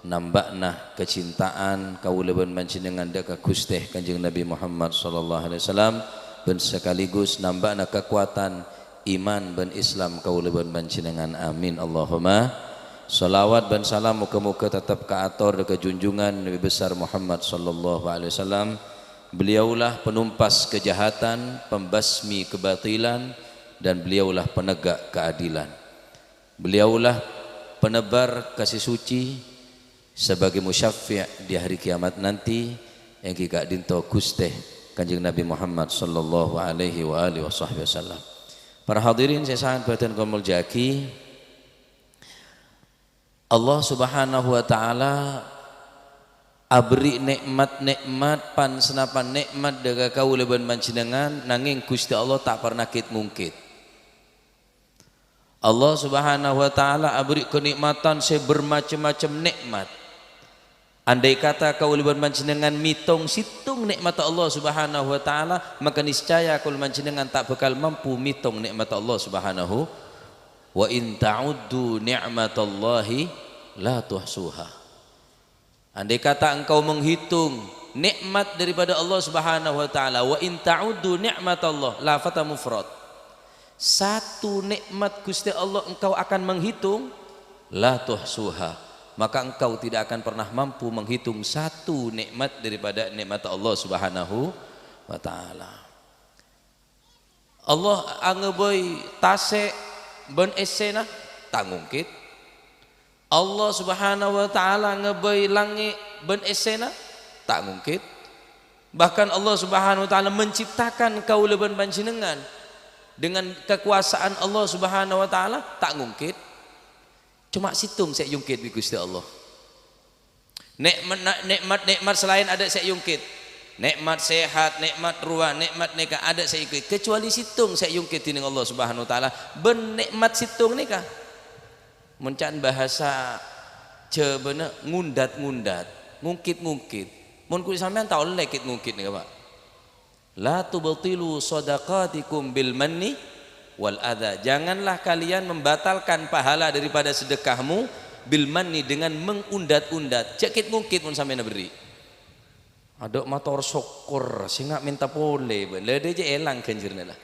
namba'na kacintaan kaulâ bân panjhennengngan dhâ' ka Ghustè Kanjeng Nabi Muhammad sallallahu alaihi wasallam, bân sakaligus namba'na kakowadhân iman bân Islam kaulâ bân panjhennengngan. Amin, Allahumma. Shalawat bân salam moghâ-moghâ tetep kaator dhâ' ka junjungan Nabi Besar Muhammad sallallahu alaihi wasallam. Beliaulah penumpas kejahatan, pembasmi kebatilan, dan beliaulah penegak keadilan. Beliaulah penebar kasih suci sebagai musyaffi' di hari kiamat nanti, èngghi ka'dinto Ghustè Kanjeng Nabi Muhammad sallallahu alaihi wa alihi wasahbihi wasallam. Para hadirin sè sanget bhâdhân kaulâ moljâ'aghi, Allah Subhanahu wa Ta'ala aberri' nè'mat-nè'mat, pan-saponapan nè'mat dhâ' ka kaulâ bân panjhennengngan, nangèng Ghustè Allah ta' parna kit-mongkit. Allah Subhanahu wa Ta'ala aberri' kanè'matan sè bermacem-macem nè'mat. Andai kata kaulâ bân panjhennengngan mètong sèttong nè'matta Allah Subhanahu wa Ta'ala, maka niscaya kaulâ panjhennengngan ta' bhâkal mampu mètong nè'matta Allah Subhanahu. "Wa in ta'uddu ni'matallahi la tuhsuha." Andai kata engkau menghitung nikmat daripada Allah Subhanahu wa Ta'ala, "Wa in ta'uddu ni'matallah," lafadz mufrad. Satu nikmat Gusti Allah engkau akan menghitung, "la tuhsuha," maka engkau tidak akan pernah mampu menghitung satu nikmat daripada nikmat Allah Subhanahu wa Ta'ala. Allah angabây tasè' bân èssèna, ta' ngongkèt. Allah Subhanahu wa Ta'ala ngabây langngè' bân èssèna, ta' ngongkèt. Bahkan Allah Subhanahu wa Ta'ala menciptakan kaulâ bân panjhennengngan dengan kekuasaan Allah Subhanahu wa Ta'ala, ta' ngongkèt. Coma sèttong sè èyongkèt bi' Gusti Allah. Nè'mat-, nè'mat-nè'mat sè laèn adâ' sè èyongkèt. Nè'mat sehat, nè'mat rowa, nè'mat nèka adâ' sè èyongkèt. Kecuali sèttong sè èyongkèt dhinèng Allah Subhanahu wa Ta'ala. Bân nè'mat sèttong nèka, mon ca'na bhâsa Jhâbâna, ngondat-ngondat, ngongkèt-ngongkèt. Mon kulâ sampèyan ta' ollè kèt-ngongkèt nèka, Pak. "La tubtilu shadaqatikum bil manni wal adza." Janganlah kalian membatalkan pahala daripada sedekahmu bil manni, dengan mengundat-undat. Jhâ' kèt-ngongkèt mon sampèyan aberri'. Adâ' mator sokkor, sènga' mènta polè, bân. La, dâjâ èlang ghânjhârânna, la.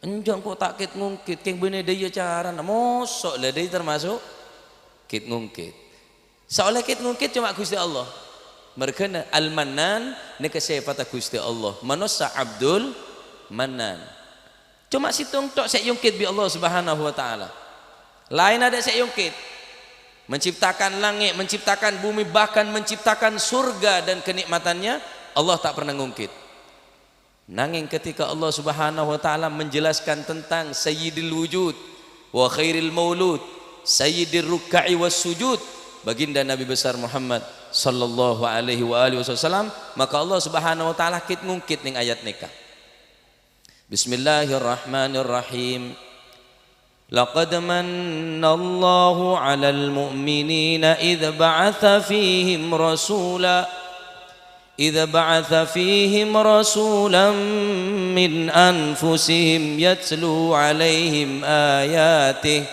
Enjâ' engko' ta' kèt-ngongkèt, kèng bânnè dâjâ carana. Moso', la, dâjâ tamaso' kèt-ngongkèt. Sè ollè kèt-ngongkèt coma Gusti Allah. Marghâna Al-Mannan nèka sèfatta Gusti Allah. Manossa Abdul Mannan. Coma sèttong tok sè èyongkèt bi' Allah Subhanahu wa Ta'ala. Laèn adâ' sè èyongkèt. Menciptakan langit, menciptakan bumi, bahkan menciptakan surga dan kenikmatannya, Allah tak pernah ngongkèt. Nangèng ketika Allah Subhanahu wa Ta'ala menjelaskan tentang Sayyidil Wujud wa Khairil Maulud, Sayyidir Rukka'i was Sujud, Baginda Nabi besar Muhammad sallallahu alaihi wa alihi wasallam, maka Allah Subhanahu wa Ta'ala kit-ngungkit neng ayat neka. Bismillahirrahmanirrahim. Laqad mannallahu 'alal mu'minina idz ba'atsa fihim rasula, idz ba'atsa fihim rasulan min anfusihim yatlu 'alaihim ayatihi,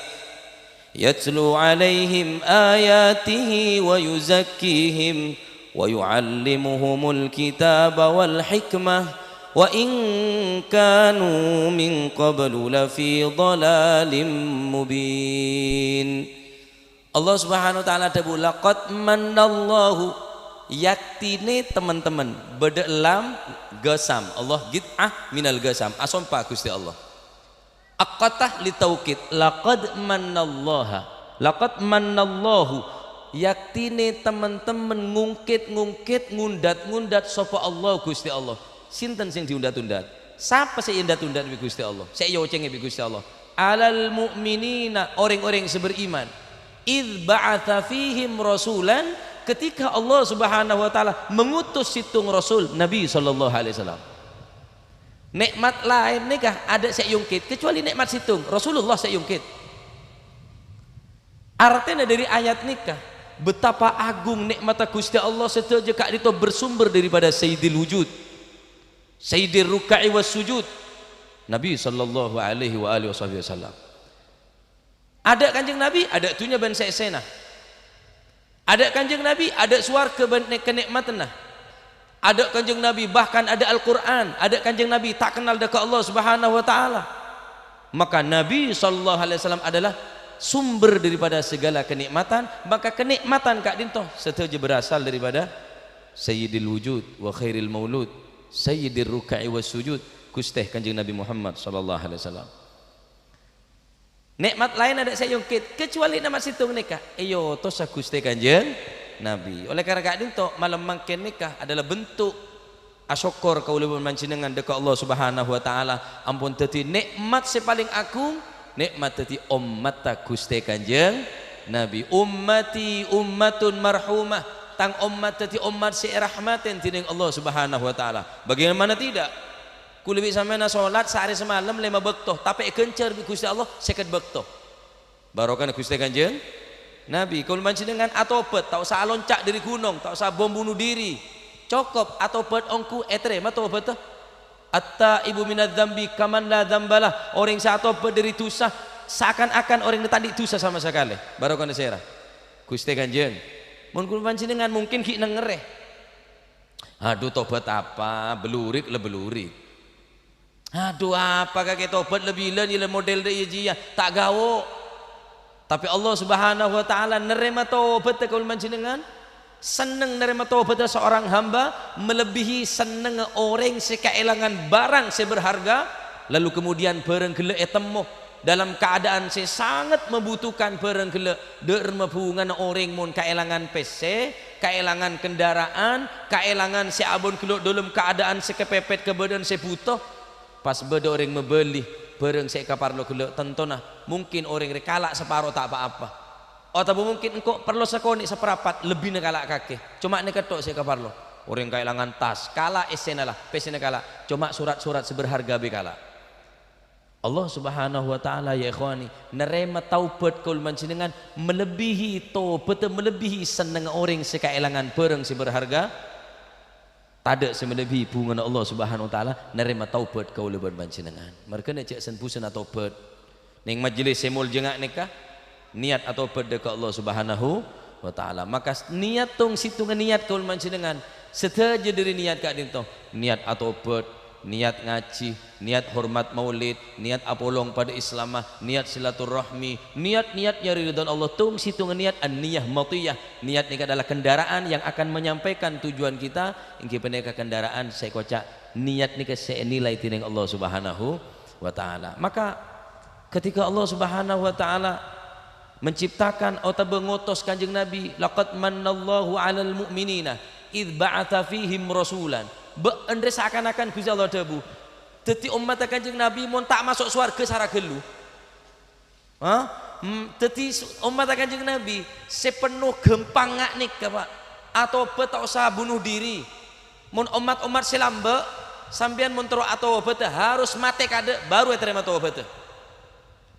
yatlu 'alaihim ayatihi wa yuzakkihim wa yu'allimuhumul kitaba wal hikmah wa in kanu min qablu lafi dhalalim mubin. Allah Subhanahu wa Ta'ala adhâbu, "Laqad mannallahu," yaktine teman-teman, bâdâ lam qasam. Allah qit'ah minal qasam, asompa Gusti Allah. Aqatah li taukid, "Laqad mannallaha, laqad mannallahu." Yaktine teman-teman ngungkit-ngungkit, ngundat-ngundat sapa Allah, Gusti Allah. Sinten sing diundat-undat? Sapa sè èundat-undat bi' Gusti Allah? Sè èocengnge bi' Gusti Allah? "'Alal mu'minina," orèng-orèng sè beriman. "Idz ba'atsa fihim rasulan," ketika Allah Subhanahu wa Ta'ala mengutus sèttong rasul, Nabi sallallahu alaihi wasallam. Nikmat laèn nèka adâ' sè èongkit, kecuali nikmat sèttong, Rasulullah sè èongkit. Artèna dhâri ayat nèka, betapa agung nikmatta Gusti Allah sadhâjâ ka'dinto bersumber daripada Sayyidil Wujud, Sayyidir Ruka'i was Sujud, Nabi sallallahu alaihi wa alihi wasahbihi wasallam. Adâ' Kanjeng Nabi, adâ' dunnya bân sè èssèna. Adâ' Kanjeng Nabi, adâ' sowarghâ bân ne-, kanè'matanna. Adâ' Kanjeng Nabi, bahkan adâ' Al-Qur'an. Adâ' Kanjeng Nabi ta' kennal dâ' ka Allah Subhanahu wa Ta'ala. Maka Nabi sallallahu alaihi wasallam adalah sumber daripada segala kenikmatan, maka kenikmatan ka'dinto sadhâjâ berasal daripada Sayyidil Wujud wa Khairil Maulud, Sayyidir Ruka'i was Sujud, Ghustè Kanjeng Nabi Muhammad sallallahu alaihi wasallam. Nikmat laèn adâ' sè èongkit, kecuali nikmat sèttong nèka, èotosa Ghustè Kanjeng Nabi. Oleh karena ka'dinto, malem mangkèn nèka adalah bentuk asokkor kaulâ bân panjhennengngan dâ' ka Allah Subhanahu wa Ta'ala, ampon dhâddhi nikmat sè palèng agung, nikmat dhâddhi ommatta Ghustè Kanjeng Nabi. "Ummati ummatun marhumah," tang ommat dhâddhi ommat sè èrahmatè dhinèng Allah Subhanahu wa Ta'ala. Bagaimana tidak? Kulâ bi' sampèyan asolat saarè samalem lèma bâkto, tapè èghânjhâr bi' Ghustè Allah sèket bâkto. Barokana Ghustè Kanjeng Nabi, kaulâ panjhennengngan atobhât, ta' osa alonca' dhâri ghunong, ta' osa bom bunuh diri. Cokop atobhât ongghu ètarèma tobhâddhâ. "At-taibu minadz-dzambi kaman la dzambalah." Orèng sè atobhât dhâri dhusa, saakan-akan orèng nè ta' andi' dhusa sama sakalè. Barokana sèra. Ghustè Kanjeng, mon kaulâ panjhennengngan mungkin ghi' nengngèrè. Adhu, tobhât apa? Belurik la belurik. Adhu, apa kakè tobhât la bilân la model rè' iyâ jiyâ? Ta' ghawo'. Tapè Allah Subhanahu wa Ta'ala narèma tobhâddhâ kaulâ panjhennengngan. Senneng narèma tobhâddhâ seorang hamba melebihi sennengnga orèng sè kaèlangan barang sè berharga, lalu kemudian bhârâng ghellâ' ètemmo dalam keadaan sè sanget membutuhkan bhârâng ghellâ'. Dâ' remma bhungana orèng mon kaèlangan pèssè, kaèlangan kendaraan, kaèlangan sè abon ghellâ' dâlem kaadaan sè kapèpèt kabâdâ'ân sè bhuto. Pas bâdâ orèng mabâli bhârâng sè èkaparlo ghellâ', tantona mungkin orèng rè kala' saparo ta' pa-apa. Otabâ mungkin engko' parlo sakonè' saparapat, lebbina kala' kakè. Coma nèka tho' sè èkaparlo. Orèng kaèlangan tas, kala' essèna la, pèssèna kala'. Coma sorat-sorat sè berharga bi' kala'. Allah Subhanahu wa Ta'ala, ya ikhwani, narèma taubat kaulâ panjhennengngan melebihi tobhâddhâ, melebihi sennengnga orèng sè kaèlangan bhârâng sè berharga. Tadâ' sè melebihi bhungana Allah Subhanahu wa Ta'ala narèma taubat kaulâ bân panjhennengngan. Marghâna jhâ' sen-bhusen atobhât. Neng majelis sè molja nga' nèka, niyat atobhât dâ' ka Allah Subhanahu wa Ta'ala. Maka s-, niyat tong-sèttongnga niyat kaulâ panjhennengngan, sadhâjâ dhâri niyat ka'dinto, niyat atobhât, niyat ngajhi, niyat hormat maulid, niyat apolong padâ Islamma, niyat silaturrahmi, niyat-niyat nyarè ridhâna Allah, tong-sèttongnga niyat an-niyah matiyah. Niyat nèka adalah kendaraan yang akan menyampaikan tujuan kita, èngghi panèka kendaraan sè èkoca' niyat nèka sè ènilai dhinèng Allah Subhanahu wa Ta'ala. Maka, ketika Allah Subhanahu wa Ta'ala menciptakan otabâ ngotos Kanjeng Nabi, "Laqad mannallahu 'alal mu'minina idz ba'atsa fihim rasulan." Bâ-, ènrè saakan-akan Ghustè Allah adhâbu, dhâddhi ommatta Kanjeng Nabi mon ta' maso' sowarghâ sara ghâllu. Ha? Em, dhâddhi s-, ommatta Kanjeng Nabi sè penno ghâmpang nga' nèka, Pa'. Atobhât ta' osa bunuh diri. Mon ommat-ommat sè lambâ', sampèyan mon terro atobhâdhâ harus matè kaadâ', baru ètarèma tobhâdhâ.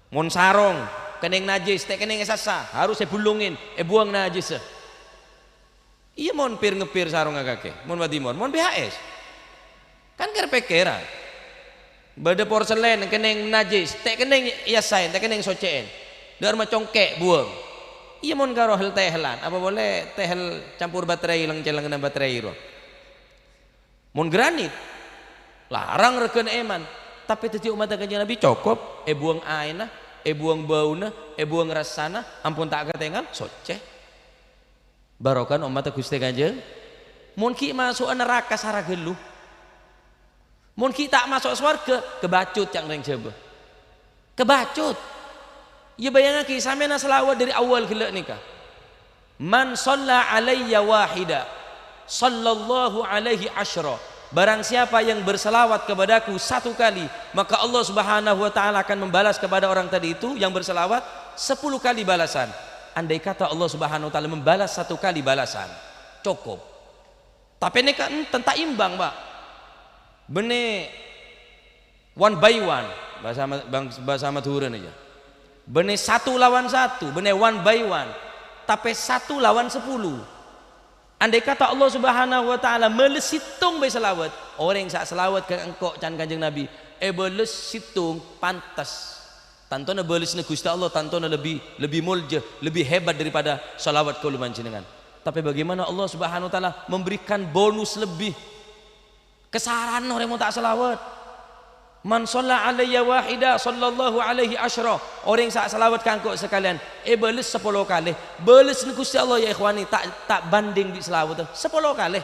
Mon sarong kennèng najis, ta' kennèng èsassa, harus èbhulungè, èbuwâng najissa. Iyâ, mon pir-ngeppir sarongnga kakè, mon wa-, dimor, mon B H S. Kan kèr-pèkkèran. Bâdâ porselen kennèng najis, ta' kennèng èyassaè, ta' kennèng soccè'è. Dâ'remma congkè', buwâng. Iyâ, mon karo hel-tehelan, apa polè tehel campor baterai lèng-cèlèngnga baterai rowa. Mon granit, larang règhâna èman. Tapè dhâddhi ommatta Kanjeng Nabi cokop, èbuwâng aènna, èbuwâng bâuna, èbuwâng rassana, ampon ta' katèngal, soccè. Barokana ommatta Ghustè Kanjeng. Mon ghi' maso'a naraka sara ghâllu. Mon ghi' ta' maso' sowarghâ, kabacut ca'na rèng Jhâbâ. Kabacut. Iyâ, bâjângaghi, sampèyan salawat dâri awwal ghellâ' nèka. "Man shalla alayya wahida, sallallahu alaihi asyra." Barang siapa yang berselawat kepadaku satu kali, maka Allah Subhanahu wa Ta'ala akan membalas kepada orang tadi itu yang berselawat sepuluh kali balasan. Andai kata Allah Subhanahu wa Ta'ala membalas satu kali balasan, cokop. Tapè nèka enten, ta' imbang, Pa'. Bânnè one by one, bhâsa Ma-, bang-, bhâsa Madhurâna, yâ. Bânnè satu lawan satu, bânnè one by one. Tapè satu lawan sepuluh. Andai kata Allah Subhanahu wa Ta'ala mèlès sèttong bhâi salawat, orèng sè salawat ka engko' can Kanjeng Nabi, èbâles sèttong pantes. Tantona bâlesna Ghustè Allah, tantona lebbi, lebbi molja, lebbi hebat daripada salawat kaulâ panjhennengngan. Tapè bagaimana Allah Subhanahu wa Ta'ala memberikan bonus lebbi? Kasara'an orèng mon ta' salawat. "Man shalla alayya wahida, sallallahu alaihi asyra." Orèng sè salawat ka engko' sakalèyan, èbâles sapolo kalè. Bâlesna Ghustè Allah, yâ ikhwani, ta', ta' banding bi' salawat, sapolo kalè.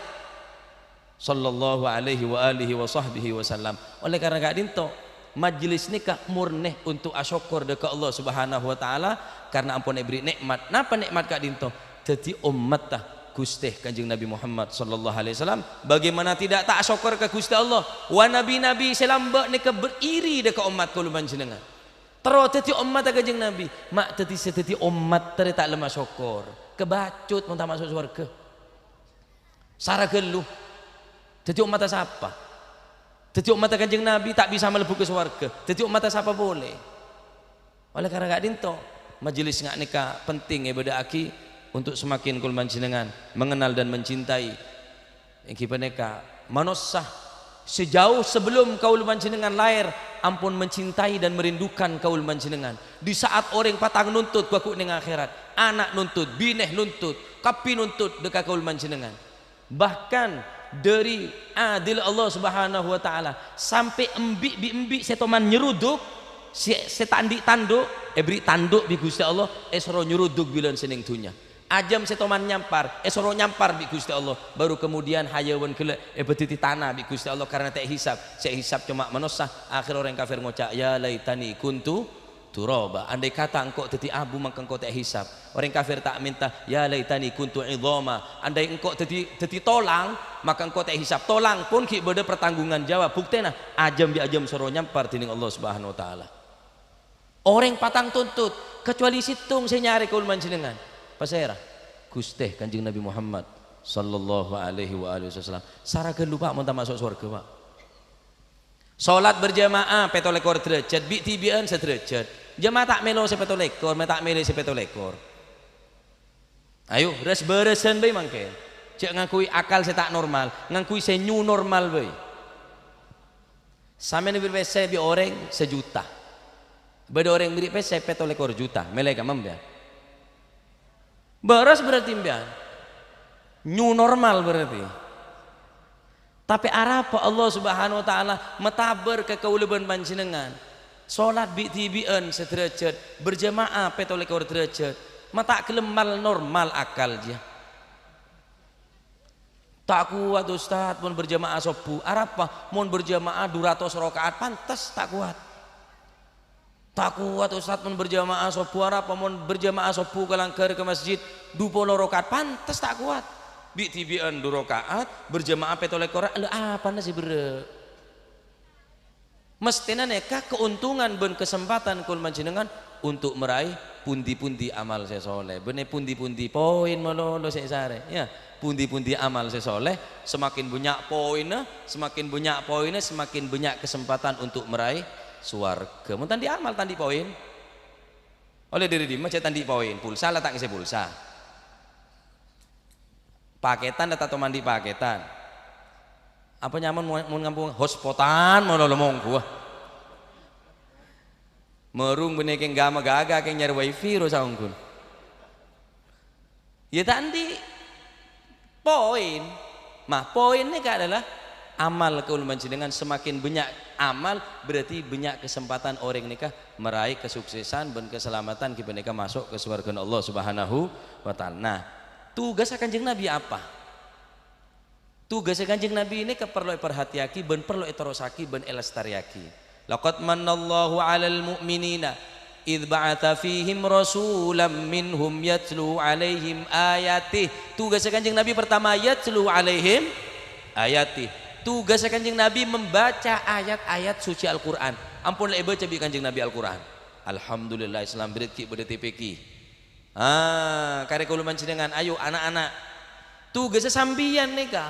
Sallallahu alaihi wa alihi wa sahbihi wa sallam. Oleh karena ka'dinto, majlis nèka murni untuk asokkor dâ' ka Allah Subhanahu wa Ta'ala karena ampon èbherri' nè'mat. Napa nè'mat ka'dinto? Dhâddhi ommatta Ghustè Kanjeng Nabi Muhammad sallallahu alaihi wasallam. Bagaimana tidak ta' asokkor ka Ghustè Allah? Wa nabi-nabi sè lambâ' nèka ber-, iri dâ' ka ommat kaulâ panjhennengngan. Terro dhâddhi ommatta Kanjeng Nabi, ma' dhâddhi sè dhâddhi ommat terro ta' lem asokkor. Kabacut mon ta' maso' sowarghâ. Sara ghâllu. Dhâddhi ommatta sapa? Dhâddhi ommatta Kanjeng Nabi ta' bisa malebbhu ka sowarghâ. Dhâddhi ommatta sapa polè? Oleh karena ka'dinto, majelis nga' nèka penting èbâdâ'aghi untuk semakin kaulâ panjhennengngan mengenal dan mencintai. Èngghi panèka manossa sè jauh sebelum kaulâ panjhennengngan lahir ampon mencintai dan merindukan kaulâ panjhennengngan. Di saat orèng patang nuntut bhâghu neng akhèrat, ana' nuntut, binè nuntut, kabbhi nuntut dâ' ka kaulâ panjhennengngan. Bahkan dhâri adil Allah Subhanahu wa Ta'ala, sampè' embi' bi' embi' sè toman nyeruduk, sè, sè ta' andi' tandhu', èbherri' tandhu' bi' Ghustè Allah, èsoro nyeruduk bilân sè neng dhunnya. Ajâm sè toman nyampar, èsoro nyampar bi' Ghustè Allah, baru kemudian hayawân ghellâ' èbâdâddhi tana bi' Ghustè Allah karena ta' èhisab, sè èhisab coma manossa. Akhèr orèng kafir ngoca', "Ya laitani kuntu turaba, andai kata engko' dhâddhi abu, mangka engko' ta' èhisab." Orèng kafir ta' mènta, "Ya laitani kuntu idhama, andai engko' dhâddhi, dhâddhi tolang, maka engko' ta' èhisab." Tolang pon ghi' bâdâ pertanggungan jawab. Buktèna, ajâm bi' ajâm soro nyampar dhinèng Allah Subhanahu wa Ta'ala. Orèng patang tuntut, kecuali sèttong sè nyarè kaulâ panjhennengngan. Pasèra? Ghustè Kanjeng Nabi Muhammad sallallahu alaihi wa alihi wasallam. Sara ghâllu, Pa', mon ta' maso' sowarghâ, Pa'. Salat berjamaah pètto lèkor derajat, bi'-dhibi'ân sadherajat. Jâ' ma' ta' mèlo sè pètto lèkor, ma' ta' mèlo sè pètto lèkor. Ayo, ras-bârâsân bhâi mangkèn. Jâ' ngangghuy akal sè ta' normal, ngangghuy sè new normal bhâi. Sampèyan bherri' pèssè bi' orèng sajuta. Bâdâ orèng bherri' pèssè pètto lèkor juta, mèlè ka sampèyan. Bârâs berarti sampèyan. New normal berarti. Tapè arapa Allah Subhanahu wa Ta'ala matabâr ka kaulâ bân panjhennengngan? Salat bi'-dhibi'ân sadherajat, berjamaah pètto lèkor derajat. Ma' ta' ghellem mal-, normal akal jiyâ. Ta' kowat, Ustaz, mon berjamaah sobbhu. Arapa mon berjamaah du ratos raka'at? Pantes ta' kowat. Ta' kowat, Ustaz, mon berjamaah sobbhu. Arapa mon berjamaah sobbhu ka langghâr ka masjid du polo raka'at? Pantes ta' kowat. Bi'-dhibi'ân du raka'at, berjamaah pètto lèkor, lha apana sè berrâ'? Mesthèna nèka kaontongan bân kasempadhân kaulâ panjhennengngan untuk meraih pundi-pundi amal sè soleh. Bânnè pundi-pundi poin malolo sè èsarè, ya. Pundi-pundi amal sè soleh, semakin bânnya' poinna, semakin bânnya' poinna, semakin bânnya' kesempatan untuk meraih sowarghâ. Mon ta' andi' amal, ta' andi' poin. Ollè dâri dimma jhâ' ta' andi' poin? Pulsa la ta' ngèssè pulsa. Pakètan la ta' toman andi' pakètan. Apa nyamana mon, mon ngampong hotspot-an malolo mongghuwâ. Mèrung bânnè kèng ghâmma ghâghâ kèng nyarè wifi ro saongghuna. Ya ta' andi' poin. Ma, poin nèka adalah amal kaulâ panjhennengngan, semakin bânnya' amal, berarti bânnya' kesempatan orèng nèka meraih kesuksesan bân keselamatan, ghibâ nèka maso' ka sowarghâna Allah Subhanahu wa Ta'ala. Nah, tugassâ Kanjeng Nabi apa? Tugassâ Kanjeng Nabi nèka parlo èparhatèyaghi bân parlo èterrossaghi bân èlestarèyaghi. "Laqad mannallahu 'alal mu'minina idz ba'atsa fihim rasulam minhum yatlu 'alaihim ayatih." Tugassâ Kanjeng Nabi pertama, yatlu 'alaihim ayatih. Tugassâ Kanjeng Nabi membaca ayat-ayat suci Al-Qur'an. Ampon la èbâca bi' Kanjeng Nabi Al-Qur'an. Alhamdulillah, Islam bârât ghi' bâdâ T P Q. Ah, karè kaulâ panjhennengngan, ayo, ana'-ana'. Tugassâ sampèyan nèka,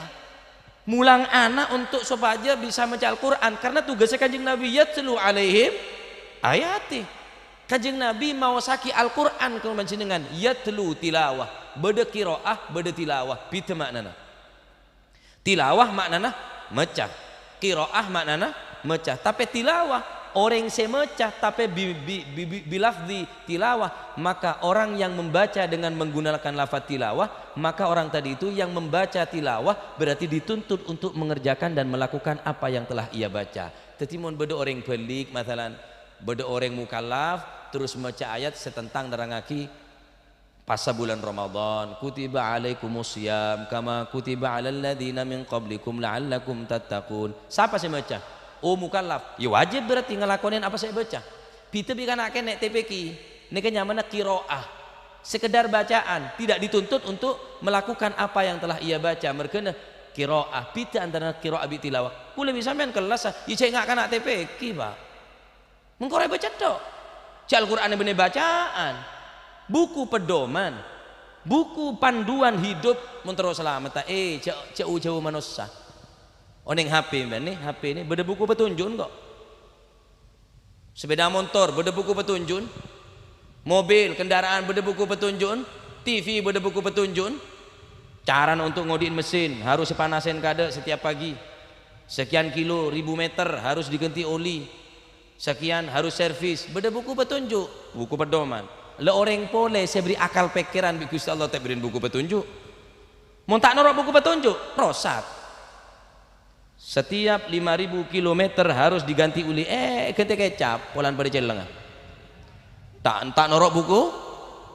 molang ana' onto' sopajâ bisa maca Al-Qur'an, karna tugassâ Kanjeng Nabi, yatlu 'alaihim ayati. Kanjeng Nabi maossaghi Al-Qur'an ka panjhennengngan, yatlu tilawah, bâdâ qiraah, bâdâ tilawah, bhidhâ ma'nana. Tilawah ma'nana maca. Qiraah ma'nana maca. Tapè tilawah, orèng sè maca, tapè bi-, bi-, bi-, bi-, bilafzi tilawah, maka orang yang membaca dengan menggunakan lafaz tilawah, maka orang tadi itu yang membaca tilawah berarti dituntut untuk mengerjakan dan melakukan apa yang telah ia baca. Dhâddhi, mon bâdâ orèng balig, masalan, bâdâ orèng mukallaf, terus maca ayat sè tentang nerrangaghi pasa bulân Ramadan, "Kutiba alaikumus shiyam kama kutiba alal ladzina min qablikum la'allakum tattaqun." Sapa sè maca? Oh, mukallaf. Ya wajib berarti ngalakonè apa sè èbâca. Bhidhâ bi' kana' kènè' T P Q. Nèka nyamana qiraah. Sekedar bacaan, tidak dituntut untuk melakukan apa yang telah ia baca. Merghâna qiraah. Bhidhâ antarana qiraah bi' tilawah. Kaulâ bi' sampèyan kellas, ya jhâ' nga' kana' T P Q, Pak. Mengko rèya bâca tok. Jhâ' Al-Qur'an bânnè bacaan. Buku pedoman. Buku panduan hidup mon terro salamet. Eh, jhâ', jhâ' jhâu-jhâu manossa. Onèng H P bânnè, H P nè bâdâ buku petunju'en kok. Sepeda motor bâdâ buku petunju'en. Mobil, kendaraan bâdâ buku petunju'en. T V bâdâ buku petunju'en. Carana untuk ngodi'in mesin, harus èpanasè kadâ' setiap pagi. Sekian kilo, ribu meter, harus diganti oli. Sekian harus servis, bâdâ buku petunjuk, buku pedoman. La orèng polè sè èberri' akal pèkkèran bi' Ghustè Allah ta' èberri'in buku petunjuk. Mon ta' noro' buku petunjuk, rosak. Setiap lima ribu kilometer harus diganti oli, eh, ganti kecap, polana padâ cèllengnga. Ta', ta' noro' buku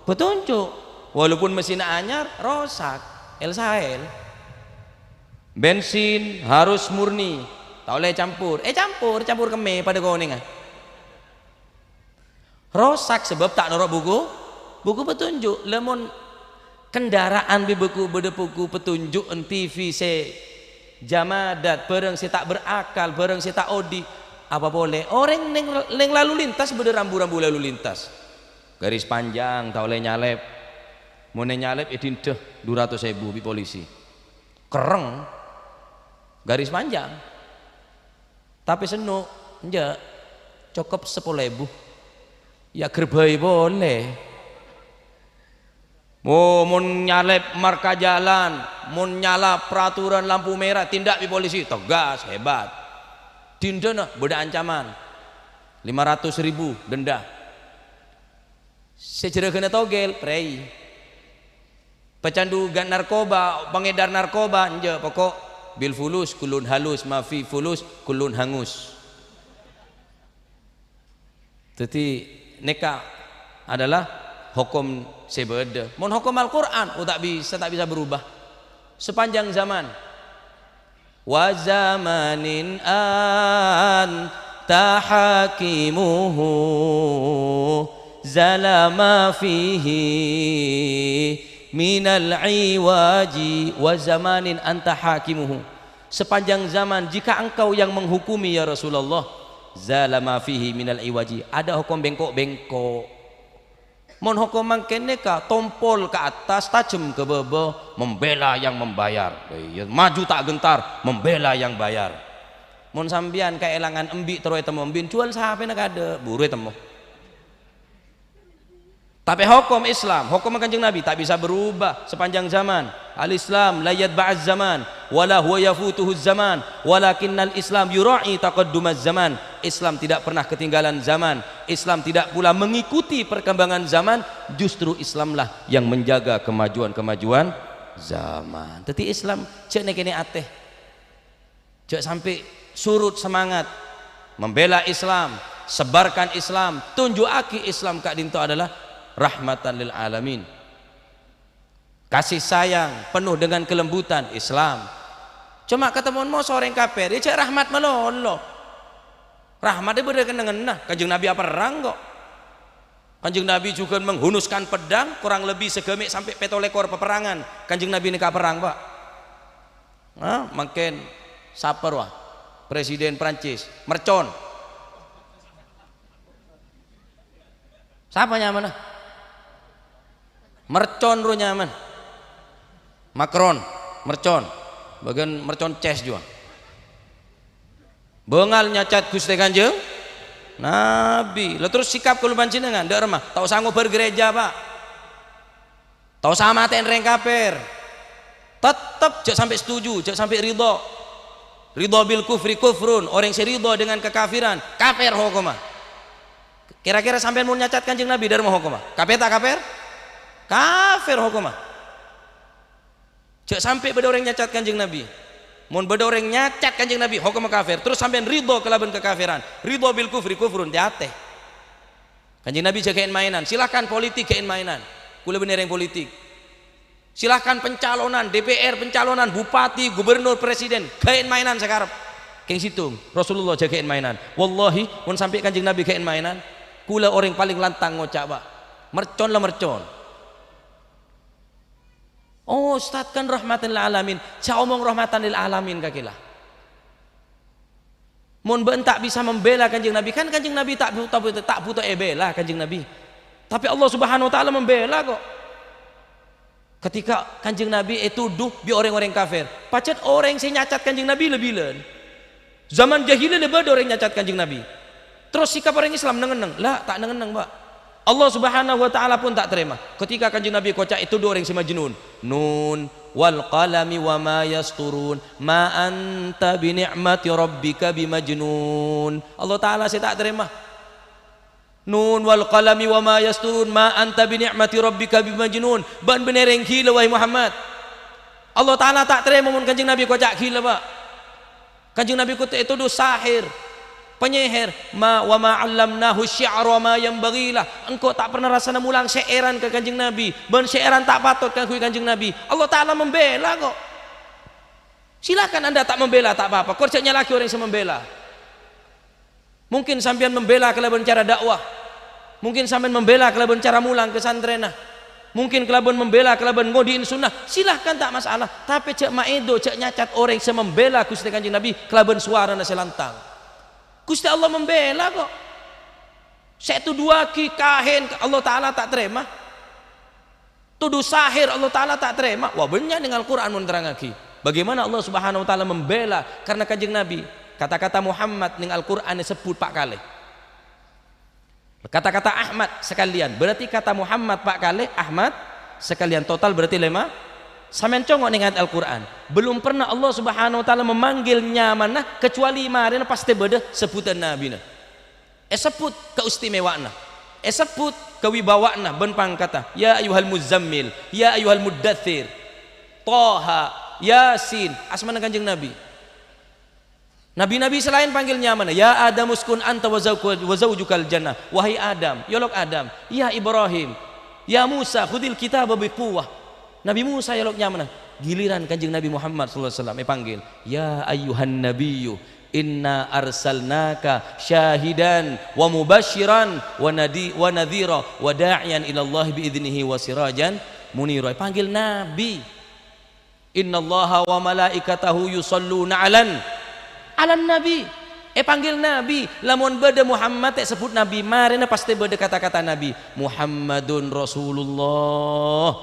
petunjuk. Walaupun mesinna anyar, rosak, el-sael. Bensin harus murni, ta' ollè campur. Eh, campur, campur kemmè padâ konèngnga. Rosak sabâb ta' noro' buku, buku petunjuk. Lamon kendaraan bi' buku, bâdâ buku petunjuk, T V sè jamadat, bârâng sè ta' berakal, bârâng sè ta' odi', apa polè? Orèng neng, neng lalu lintas bâdâ rambu-rambu lalu lintas. Garis panjang, ta' ollè nyalèp. Mon nyalèp èdinda du ratus èbu bi' polisi. Kerrèng. Garis panjang. Tapè senno', enjâ'. Cokop sapolo èbu. Ya ghârbâi polè. Oh, mon nyalèp marka jalan, mon nyala peraturan lampu merah, tindak bi' polisi, tegas, hebat. Dindana bâdâ ancaman. Lima ratus ribu denda. Sè jârâghâna togel, prèi. Pecandu ga-, narkoba, pengedar narkoba, enjâ', pokok bil fulus kullun halus, ma fi fulus kullun hangus. Dhâddhi, nèka adalah hokom sè bâdâ. Mon hokom Al-Qur'an, oh, ta' bisa, ta' bisa berubah. Sepanjang zaman. Wa zamanin anta hakimuhu, zala ma fihi minal iwaji, wa zamanin anta hakimuhu. Sepanjang zaman, jika engkau yang menghukumi, ya Rasulullah, zala ma fihi minal iwaji, ada hukum bengkok-bengkok. Mon hokom mangkèn nèka tompol ka attas, tajem ka bâbâ, membela yang membayar. Iyâ, maju ta' gentar, membela yang bayar. Mon sampèyan kaèlangan embi' terro ètemmo embi'en, juwâl sapèna kaadâ', buru ètemmo. Tapè hokom Islam, hokomma Kanjeng Nabi ta' bisa berubah sepanjang zaman. Al-Islam la yatba'az zaman, wala huwa yafutuhuz zaman, walakinnal Islam yura'i taqaddumaz zaman. Islam tidak pernah ketinggalan zaman. Islam tidak pula mengikuti perkembangan zaman, justru Islamlah yang menjaga kemajuan-kemajuan zaman. Dhâddhi Islam jhâ' nèkènè atè. Jhâ' sampè' surut semangat. Membela Islam, sebarkan Islam, tunju'aghi Islam ka'dinto adalah rahmatan lil alamin. Kasih sayang penuh dengan kelembutan, Islam. Coma katemmo moso orèng kafir, iyâ jhâ' rahmat malolo. Rahmat è bâdâ kennengnganna. Kanjeng Nabi aperrang kok. Kanjeng Nabi jhughân menghunuskan pedang, kurang lebbi saghâmè' sampè' pètto lèkor paperrangan. Kanjeng Nabi nèka aperrang, Pak. Hah? Mangkèn sapa rowa? Presiden Prancis, Mercon. Sapa nyamana? Mercon ro nyaman. Macron, Mercon. Bâgiyân Mercon ces juwâ. Bângal nyacat Ghustè Kanjeng Nabi. Lah terros sikap kaulâ panjhennengngan, dâ' remma, ta' osa ngobâr gereja, Pak. Ta' osa matè'è orèng kafir. Tettep jhâ' sampè' setuju, jhâ' sampè' ridho. Ridho bil kufri kufrun, orèng sè ridho dengan kekafiran, kafir hokomma. Kèra-kèra sampèyan mon nyacat Kanjeng Nabi, dâ' remma hokomma? Kafir ta' kafir? Kafir hokomma. Jhâ' sampè' bâdâ orèng nyacat Kanjeng Nabi. Mon bâdâ orèng nyacat Kanjeng Nabi, hokomma kafir. Terros sampèyan ridho kalabân kakafiran. Ridho bil kufri kufrun, tè-atè. Kanjeng Nabi jhâ' kaèn-maènan. Silahkan politik kaèn-maènan. Kaulâ bânnè orèng politik. Silahkan pencalonan, D P R pencalonan, bupati, gubernur, presiden, kaèn-maènan sakarep. Kèng sèttong, Rasulullah jhâ' kaèn-maènan. Wallahi, mon sampè' Kanjeng Nabi kaèn-maènan, kaulâ orèng palèng lantang ngoca', Pak. Mercon la mercon. Oh, Ustaz kan rahmatan lil alamin. Jhâ' omong rahmatan lil alamin kakè la. Mon bâ'na ta' bisa membela Kanjeng Nabi, kan Kanjeng Nabi ta' bu-, ta' bu-, ta' buto èbela Kanjeng Nabi. Tapè Allah Subhanahu wa Ta'ala membela kok. Ketika Kanjeng Nabi ètodhu bi' orèng-orèng kafir, pajhât orèng sè nyacat Kanjeng Nabi la bilân. Zaman jahiliyah la bâdâ orèng nyacat Kanjeng Nabi. Terros sikap orèng Islam neng-enneng? La, ta' neng-enneng, Pak. Allah Subhanahu wa Ta'ala pon ta' tarèma. Ketika Kanjeng Nabi èkoca' ètodhu orèng sè majnun, "Nun wal qalami wa ma yasturun, ma anta bi ni'mati rabbika bi majnun." Allah Ta'ala sè ta' tarèma. "Nun wal qalami wa ma yasturun, ma anta bi ni'mati rabbika bi majnun." Bâ'na bânnè orèng ghilâ, wahai Muhammad. Allah Ta'ala ta' tarèma mon Kanjeng Nabi èkoca' ghilâ, Pak. Kanjeng Nabi kotè ètodhu sahir, penyihir. "Ma, wa ma 'allamnahu syi'ra wa ma yanbaghi lah." Engko' ta' pernah rassana molang sya'iran ka Kanjeng Nabi, bân sya'iran ta' patot kaangghuy Kanjeng Nabi. Allah Ta'ala membela kok. Silakan Anda tak membela, ta' pa-apa. Kor jhâ' nyala'aghi orèng sè membela. Mungkin sampèyan membela kalabân cara dakwah. Mungkin sampèyan membela kalabân cara molang pesantrenna. Mungkin kalabân membela kalabân ngodi'in sunnah. Silahkan, ta' masalah. Tapè jhâ' maedo, jhâ' nyacat orèng sè membela Ghustè Kanjeng Nabi kalabân sowarana sè lantang. Ghustè Allah membela kok. Sè ètodhuwâghi kahin Allah Ta'ala ta' tarèma. Todhu sahir Allah Ta'ala ta' tarèma. Wah, bânnya' neng Al-Qur'an mon nerrangngaghi bagaimana Allah Subhanahu wa Ta'ala membela karena Kanjeng Nabi. Kata-kata Muhammad neng Al-Qur'an èsebbhut pa' kalè. Kata-kata Ahmad sakalèyan, berarti kata Muhammad pa' kalè, Ahmad sakalèyan, total berarti lèma'. Sampèyan congo' neng ayat Al-Qur'an. Belum pernah Allah Subhanahu wa Ta'ala memanggil nyamana kecuali marèna pastè bâdâ sebbhutan nabina. Èsebbhut kaistimewa'anna, èsebbhut kawibawaanna bân pangkatta, "Ya ayyuhal muzzammil, ya ayyuhal muddatsir, Toha, Yasin," asmana Kanjeng Nabi. Nabi-nabi sè laèn panggil nyamana, "Ya Adam uskun anta wa zauka-, wa zaujukal jannah." Wahai Adam, yolok Adam. "Ya Ibrahim, ya Musa, khudil kitaba bi quwwah." Nabi Musa yolok nyamana. Giliran Kanjeng Nabi Muhammad sallallahu alaihi wasallam èpanggil, "Ya ayyuhan nabiyyu, inna arsalnaka syahidan wa mubasyiran wa nadi-, wa nadhira wa da'iyan ilallahi bi idznihi wa sirajan munira." Èpanggil Nabi. "Innallaha wa malaikatahu yusalluna 'alan, 'alan nabi." Èpanggil Nabi. Lamon bâdâ Muhammad èsebbhut Nabi, marèna pastè bâdâ kata-kata Nabi. "Muhammadun Rasulullah.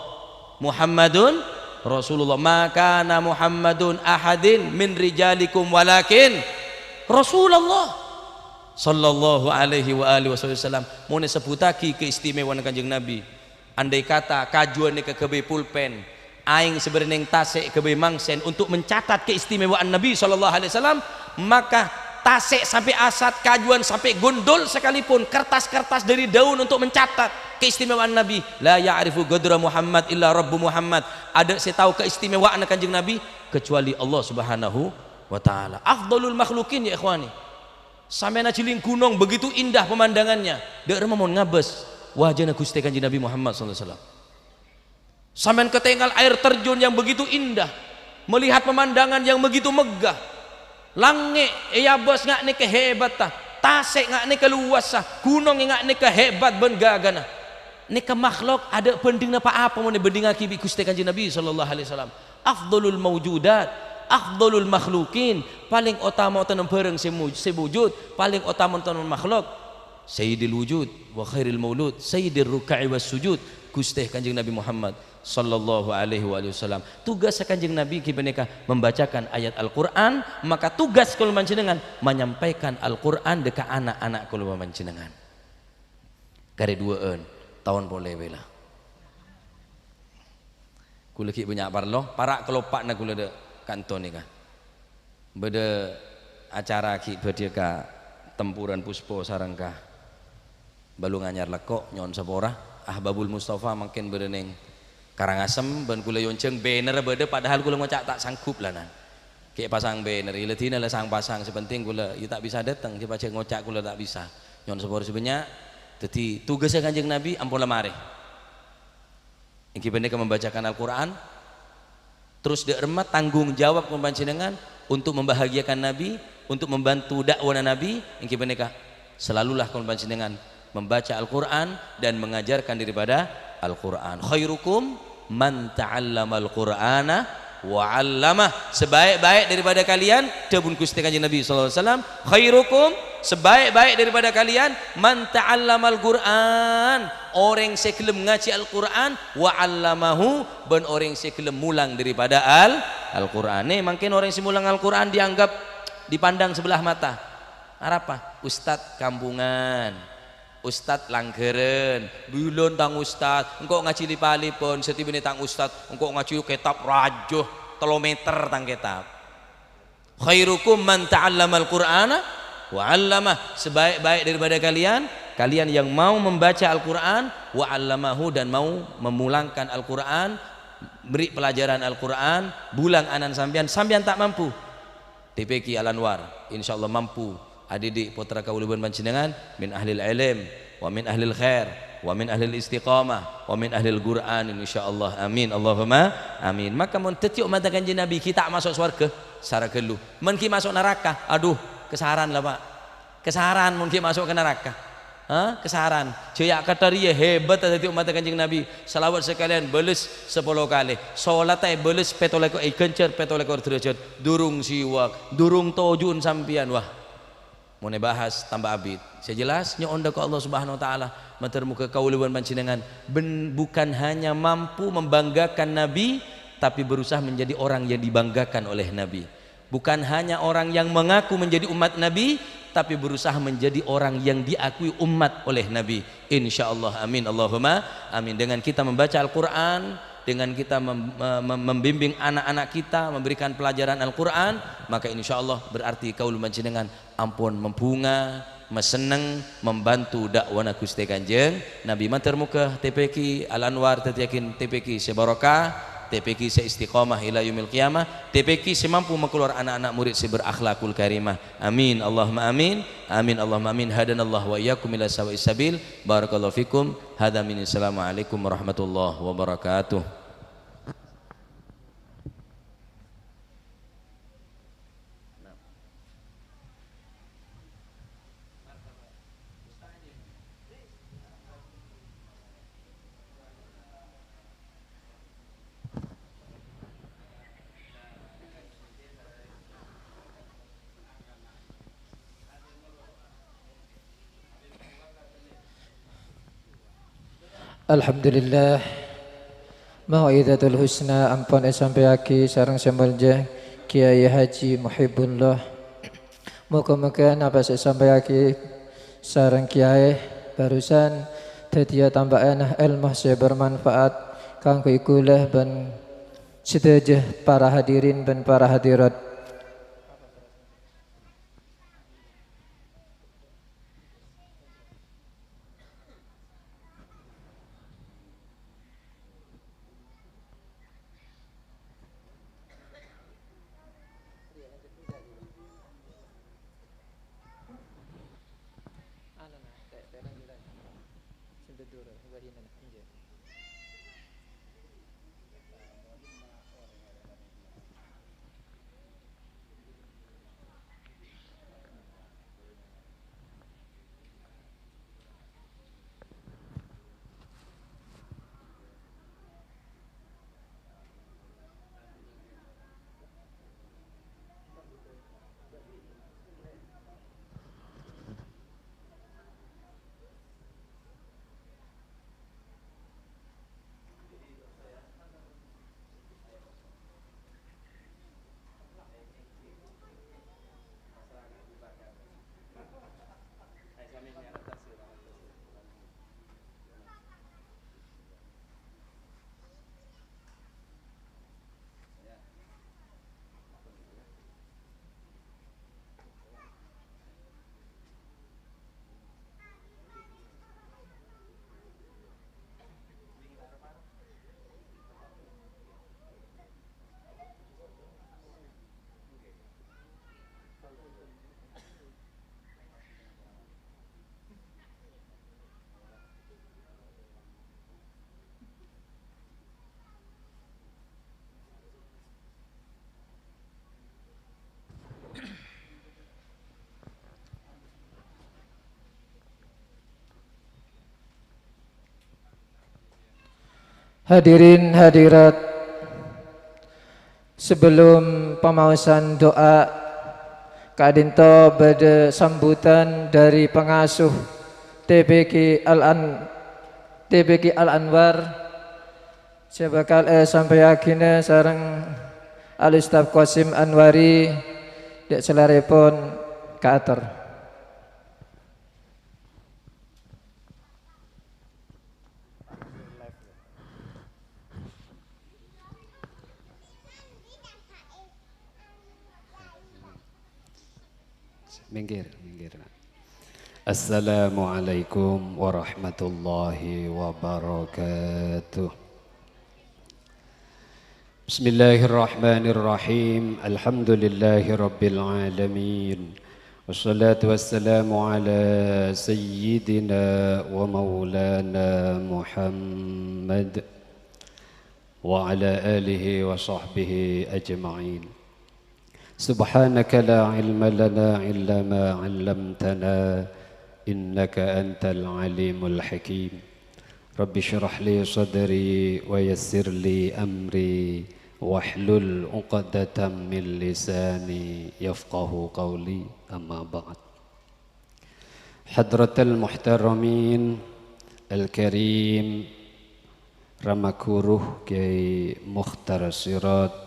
Muhammadun Rasulullah. Ma kana Muhammadun ahadin min rijalikum walakin Rasulullah." Sallallahu alaihi wa alihi wasallam. Mon èsebbhuttaghi kaistimewaanna Kanjeng Nabi, andai kata kajuwân nèka ghâbây pulpen, aèng sè bârnèng tasè' ghâbây mangsen untuk mencatat keistimewaan Nabi sallallahu alaihi wasallam, maka tasè' sampè' asat, kajuwân sampè' gondol sakalipun, kertas-kertas dari daun untuk mencatat keistimewaan Nabi. "La ya'rifu qadra Muhammad illa Rabbu Muhammad." Adâ' sè tao kaistimewaanna Kanjeng Nabi kecuali Allah Subhanahu wa Ta'ala. Afdhalul makhluqin, ya ikhwani. Sampèyan ajhâlling ghunong, begitu indah pemandangannya. Dâ' remma mon ngabâs wajana Ghustè Kanjeng Nabi Muhammad sallallahu alaihi wasallam. Sampèyan katèngal air terjun yang begitu indah, melihat pemandangan yang begitu megah. Langngè' èabâs nga' nèka hebatta, tasè' nga' nèka lowassa, ghunong nga' nèka hebat bân ghâghâna. Nèka makhlok adâ' bhândhingnga pa-apa mon èbhândhingngaghi bi' Ghustè Kanjeng Nabi sallallahu alaihi wasallam. Afdhalul maujudat, afdhalul makhluqin, palèng otama otabân bhârâng sè mu-, sè wujud, palèng otama otabân makhlok. Sayyidil wujud wa khairil maulud, sayyidir ruka'i was sujud, Ghustè Kanjeng Nabi Muhammad sallallahu alaihi wa alihi wasallam. Tugas Kanjeng Nabi ghi panèka membacakan ayat Al-Qur'an, maka tugas kaulâ panjhennengan menyampaikan Al-Qur'an dâ' ka na'-ana' kaulâ panjhennengan. Karè duwâ'ân, taon polè bhâi la. Kaulâ ghi' bânnya' parlo, para' kaloppa'na kaulâ dâ' kanto nèka. Bâdâ acara ghi' bâdhiyâ ka Tempuran Puspo sareng ka Balung Anyar Lekko', nyo'on sapora. Ahbabul Mustafa mangkèn bâdâ neng Karangasem, bân kaulâ èyonjhâng banner bâdâ, padahal kaulâ ngoca' ta' sanggup la, nan. Ghi' pasang banner, iyâ la dina la sang-pasang, sè penting kaulâ, iyâ, ta' bisa dâteng, ghi' pajhât ngoca' kaulâ ta' bisa. Nyo'on sapora sè bânnya'. Dhâddhi, tugassâ Kanjeng Nabi ampon la marè. Èngghi panèka membacakan Al-Qur'an, terus dâ' remma tanggung jawab kaulâ panjhennengan untuk membahagiakan Nabi, untuk membantu dakwahna Nabi, èngghi panèka selalulah kaulâ panjhennengan membaca Al-Qur'an dan mengajarkan daripada Al-Qur'an. "Khairukum man ta'allamal Qur'ana wa 'allamah." Sebaik-baik daripada kalian, dhâbuna Ghustè Kanjeng Nabi sallallahu alaihi wasallam, "Khairukum," sebaik-baik daripada kalian, "man ta'allamal Qur'an," orèng sè ghellem ngajhi Al-Qur'an, "wa 'allamahu," bân orèng sè ghellem mulang daripada Al-, Al-Qur'an. Nè, mangkèn orèng sè mulang Al-Qur'an dianggap, dipandang sebelah mata. Arapa? Ustad kampungan, ustad langghârân, bulân tang ustad, engko' ngajhi lip-alipan, sè tibâna tang ustad, engko' ngajhi kètab rajâ, tello meter tang kètab. "Khairukum man ta'allamal Qur'ana wa 'allamah." Sebaik-baik daripada kalian, kalian yang mau membaca Al-Qur'an, wa 'allamahu, dan mau memulangkan Al-Qur'an, beri pelajaran Al-Qur'an, bulang ana'na sampèyan, sampèyan ta' mampu. T P Q Al-Anwar, insyaallah mampu adidik pottra kaulâ bân panjhennengan min ahlil ilm, wa min ahlil khair, wa min ahlil istiqamah, wa min ahlil Qur'an, insyaallah. Amin, Allahumma amin. Maka mon dhâddhi ommatta Kanjeng Nabi ghi' ta' maso' sowarghâ, sara ghâllu. Mon ghi' maso' naraka, adhu, kasaran la, Pak. Kasaran mon ghi' maso' ka naraka. Ha? Kasaran. Jâ' ya' kathâriyâ hebat dhâddhi ommatta Kanjeng Nabi. Shalawat sakalèyan bâles sapolo kalè. Shalat èbâles pètto lèkor, èghânjhâr pètto lèkor derajat. Durung siwak, durung toju'un sampèyan. Wah, mon èbahas tamba abit. Sè jelas, nyo'on dâ' ka Allah Subhanahu wa Ta'ala, mator moghâ kaulâ bân panjhennengan ben-, bukan hanya mampu membanggakan Nabi, tapi berusaha menjadi orang yang dibanggakan oleh Nabi. Bukan hanya orang yang mengaku menjadi umat Nabi, tapi berusaha menjadi orang yang diakui umat oleh Nabi. Insyaallah, amin, Allahumma amin. Dengan kita membaca Al-Qur'an, dengan kita mem-, mem-, membimbing anak-anak kita, memberikan pelajaran Al-Qur'an, maka insyaallah berarti kaulâ panjhennengan ampon mabhunga, masenneng, membantu dakwahna Ghustè Kanjeng Nabi. Mator moghâ T P Q Al-Anwar dhâddhiyâghin T P Q sè barokah, T P Q sè istiqomah ila yaumil qiyamah, T P Q sè mampu makalowar ana'-ana' murid sè berakhlakul karimah. Amin, Allahumma amin. Amin, Allahumma amin. Hadanallahu wa iyyakum ila sawa'is sabil. Barakallahu fikum. Hadza minni. Assalamualaikum warahmatullahi wabarakatuh. Alhamdulillah, Mau'izatul Husna ampon èsampèyaghi sareng sè molja Kyai Haji Muhibullah. Moghâ-moghâ napa sè èsampèyaghi sareng Kyai barusan dhâddhiyâ tambâ'ânna èlmo sè bermanfaat kaangghuy kaulâ bân sadhâjâ para hadirin bân para hadirat. Hadirin hadirat, sebelum pamaosan doa, ka'dinto bâdâ sambutan dhâri pangasuh T B G Al-An-, T B G Al-Anwar sè bhâkal èsampèyaghina sareng Al-Ustadz Qasim Anwari, dâ' salèrèpon kaator. Minggir, minggir, nak. Assalamualaikum warahmatullahi wabarakatuh. Bismillahirrahmanirrahim. Alhamdulillahirabbil alamin. Wassalatu wassalamu ala sayyidina wa maulana Muhammad wa ala alihi wa sahbihi ajma'in. Subhanaka la ilma lana illa ma 'allamtana, innaka antal alimul hakim. Rabbi shrah li sadri wa yassir li amri wahlul 'uqdatam min lisani yafqahu qawli, amma ba'd. Hadratal muhtaramin, al-karim, Rama Guru Kyai Mukhtar Sirot,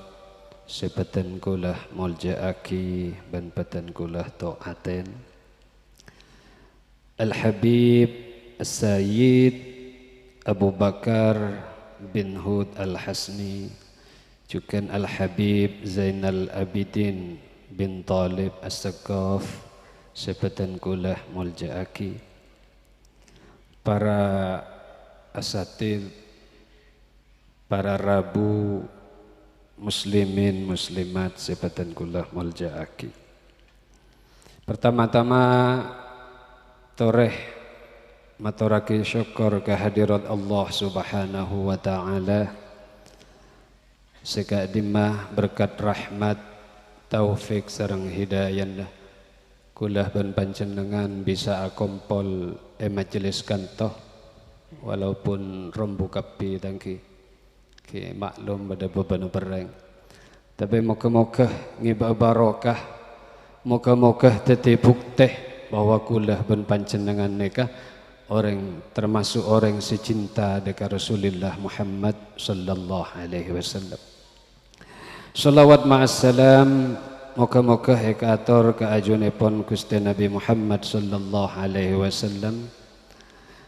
sè bhâdhân kaulâ molja'aghi bân bhâdhân kaulâ to'aten. Al-Habib Sayyid Abu Bakar bin Hud Al-Hasni, jhughân Al-Habib Zainal Abidin bin Thalib As-Saqqaf, sè bhâdhân kaulâ molja'aghi. Para asatidz, para rabu, muslimin, muslimat sè bhâdhân kaulâ molja'aghi. Pertama-tama, torè matorraghi sokkor ka hadirat Allah Subhanahu wa Ta'ala, sè ka'dimma berkat rahmat, taufik, sareng hidayana, kaulâ bân panjhennengngan bisa akompol è majelis ka'dinto, walaupun rombu kabbhi tangghi. Ghi maklum bâdâ bhâbhâna perrèng. Tapè moghâ-moghâ ngèbâ barokah. Moghâ-moghâ dhâddhi buktè bahwa kaulâ bân panjhennengngan nèka orèng, termasuk orèng sè cinta dâ' ka Rasulillah Muhammad sallallahu alaihi wasallam. Shalawat ma'assalam moghâ-moghâ èkaator ka ajunèpon Ghustè Nabbhi Muhammad sallallahu alaihi wasallam,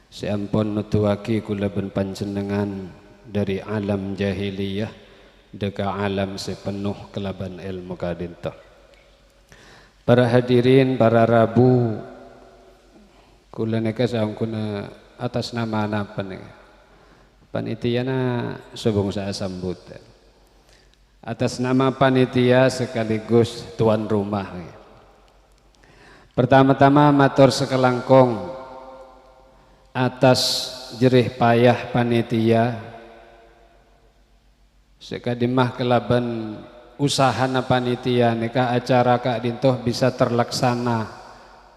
sè ampon nodhuwâghi kaulâ bân panjhennengngan dâri alam jahiliyah dâ' ka alam sè penno kalabân èlmo ka'dinto. Para hadirin, para rabu, kaulâ nèka saongghuna atas nama napa nèka? Panitiana sobung sè asambut. Atas nama panitia sekaligus tuan rumah. Pertama-tama mator sakalangkong atas jerih payah panitia sè ka'dimma kalabân usahana panitia nèka acara ka'dinto bisa terlaksana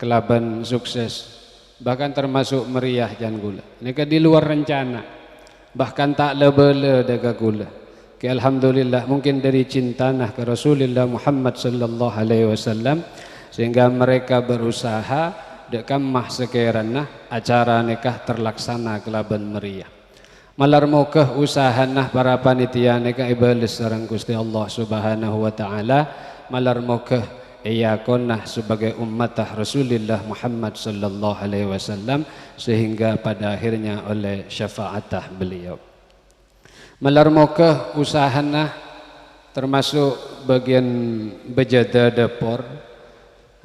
kalabân sukses, bahkan termasuk meriah can kaulâ. Nèka di luar rencana, bahkan ta' la-bâlâ dâ' ka kaulâ. Kè alhamdulillah, mungkin dâri cintana ka Rasulillah Muhammad sallallahu alaihi wasallam, sehingga mereka berusaha dâ' kamma sakèrana acara nèka terlaksana kalabân meriah. Malar moghâ usahana para panitia nèka èbâles sareng Ghustè Allah Subhanahu wa Ta'ala. Malar moghâ èakonna sebagai ummatta Rasulillah Muhammad sallallahu alaihi wasallam, sehingga pada akhirnya oleh syafa'atta beliau. Malar moghâ usahana termasuk bagian bajâdâ dâpor,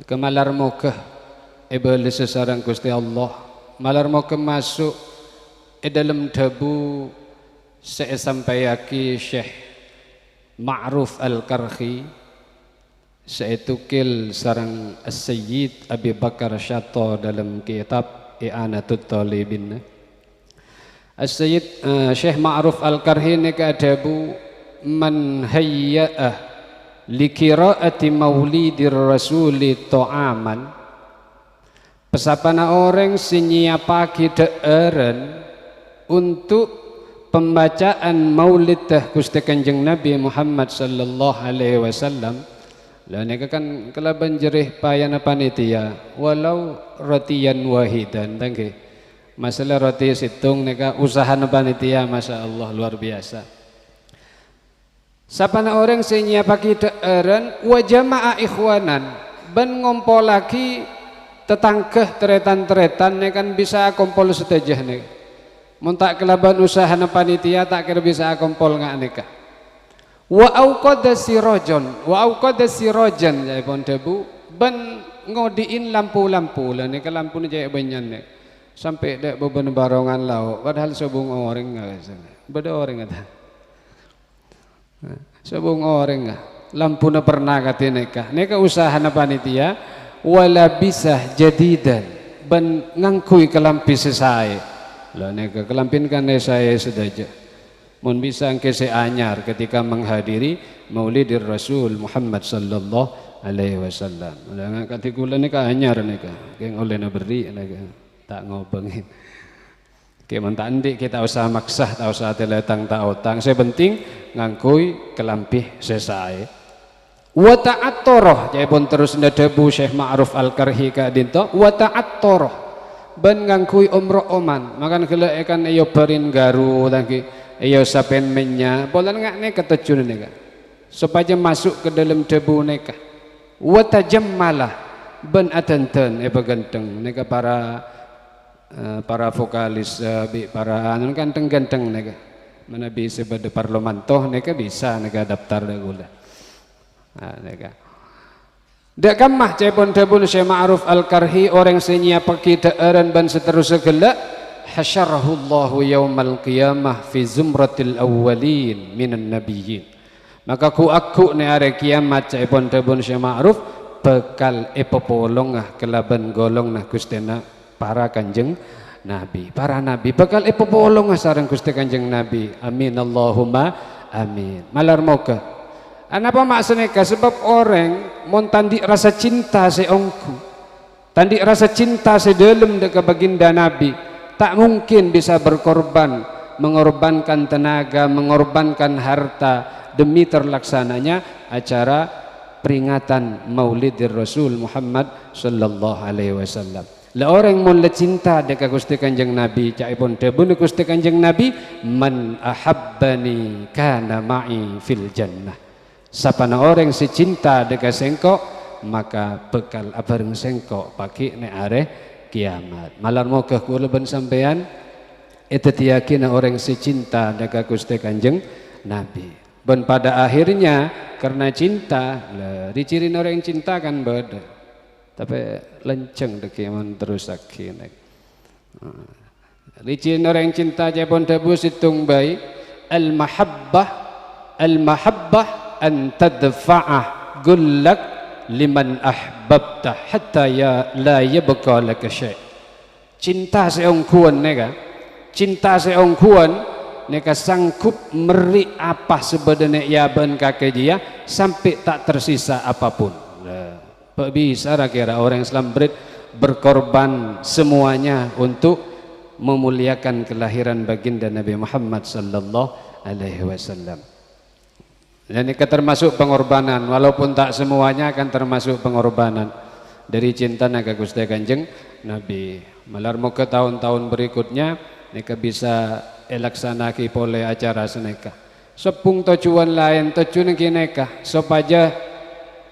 Ka malar moghâ èbâlessa sareng Ghustè Allah. Malar moghâ maso' è dâlem dhâbu sè èsampèyaghi Syekh Ma'ruf Al-Karkhi, sè ètokèl sareng As-Sayyid Abi Bakar Syatta dâlem kètab I'anatut Thalibin. As-Sayyid, eh, Syekh Ma'ruf Al-Karkhi nèka adhâbu, "Man hayya'a li qira'ati maulidir rasuli ta'aman." Pasapana orèng sè nyiyappaghi dhâ'ârân untuk pembacaan maulidda Ghustè Kanjeng Nabi Muhammad sallallahu alaihi wasallam, la nèka kan kalabân jerih payana panitia, walau ratiyan wahidan, ta' ngghi? Masalah roti sèttong nèka usahana panitia, masya Allah, luar biasa. Sapana orèng sè nyiyappaghi dhâ'ârân, wa jama'a ikhwanan, bân ngompollaghi tatangghâ, tarètan-tarètan nèka kan bisa akompol sadhâjâ nèka. Mon ta' kalabân usahana panitia, ta' kèra bisa akompol nga' nèka. Wa auqada sirajan, wa auqada sirajan, ca'èpon dhâbu, bân ngodi'in lampu-lampu. La nèka lampuna cè' bânnya'an nèka. Sampè' dâ' bâbâna barongan lao', padahal sobung orèng, bâdâ orèng kata. Sobung orèng, lampuna perna kadhi nèka. Nèka usahana panitia, wa labisa jadidan, bân ngangghuy kalambhi sè saè. La nèka kalambhina kan saè sadhâjâ. Mon bisa ènggi sè anyar ketika menghadiri Maulidir Rasul Muhammad sallallahu alaihi wasallam. Lah, kadhi kaulâ nèka anyar nèka, kèng ollèna berri' nèka, ta' ngobângè. Kè mon ta' andi' kè ta' osa maksa, ta' osa tèlètang, ta' otang. Sè penting ngangghuy kalambhi sè saè. Wa ta'attara, ca'èpon terros nadhâbu Syekh Ma'ruf Al-Karhi ka'dinto, wa ta'attara, bân ngangghuy omro'-oman, makan ghellâ' èkan èyobârin garu, ta' ngghi, èyosapèn mènnya', polana nga' nèka tojjhuna nèka, sopajâ maso' ka dâlem dhâbu nèka. Wa tajammala, bân adhândhân èpaghântheng, nèka para, eh, para vokalis, eh, bi' para anu ghântheng-ghântheng nèka. Manabi sè bâdâ parlo manto nèka bisa nèka daftar dâ' kaulâ. Nah, nèka. Dâ' kamma ca'èpon dhâbuna Syekh Ma'ruf Al-Karhi, orèng sè nyiyappaghi dhâ'ârân bân saterrossa ghellâ', hasyarahullahu yaumal qiyamah fi zumratil awwalin minan nabiyyin. Maka ghu'-agghu' nè arè kiyamat, ca'èpon dhâbuna Syekh Ma'ruf, bhâkal èpapolonga kalabân golonganna Ghustèna para Kanjeng Nabi. Para nabi bhâkal èpapolonga sareng Ghustè Kanjeng Nabi. Amin, Allahumma amin. Malar moghâ. Anapa ma' sanèka? Sabâb orèng mon ta' andi' rasa cinta sè ongghu, ta' andi' rasa cinta sè dâlem dâ' ka baginda Nabi, ta' mungkin bisa berkorban, mengorbankan tenaga, mengorbankan harta demi terlaksananya acara peringatan Maulidir Rasul Muhammad sallallahu alaihi wasallam. La orèng mon la cinta dâ' ka Ghustè Kanjeng Nabi, ca'èpon dhâbuna Ghustè Kanjeng Nabi, "Man ahabbani kana ma'i fil jannah." Sapana orèng sè cinta dâ' ka sèngko', maka bhâkal abhâreng sèngko' pagghi' nè arè kiyamat. Malar moghâ kaulâ bân sampèyan èdhâddhiyâghinah orèng sè cinta dâ' ka Ghustè Kanjeng Nabi. Bân pada akhirnya, karena cinta, la, ciri-cirina orèng cinta kan bâdâ. Tapè lanjhâng dhâggi' mon terrossaghi nèka. Ciri-cirina orèng cinta ca'èpon dhâbu sèttong bhâi, "Al-mahabbah, al-mahabbah an tadfa'a ghullak liman ahbabta hatta ya la yabqa laka syai'." Cinta sè ongghuwân nèka, cinta sè ongghuwân nèka sanggup merri' apa sè bâdâ nè' è abâ'na kakè jiyâ sampè' ta' tersisa apapun. Nah, bâ' bisa ra-kèra orèng Islam bârâ' berkorban semuanya untuk memuliakan kelahiran baginda Nabi Muhammad sallallahu alaihi wasallam. Dan nèka termasuk pengorbanan, walaupun tak semuanya kan termasuk pengorbanan dari cintana ka Ghustè Kanjeng Nabi. Malar moghâ taon-taon berikutnya nèka bisa èlaksana'aghi polè acara sanèka. Seppong tojjhuwân laèn, tojjhuwânna ghi' nèka, sopajâ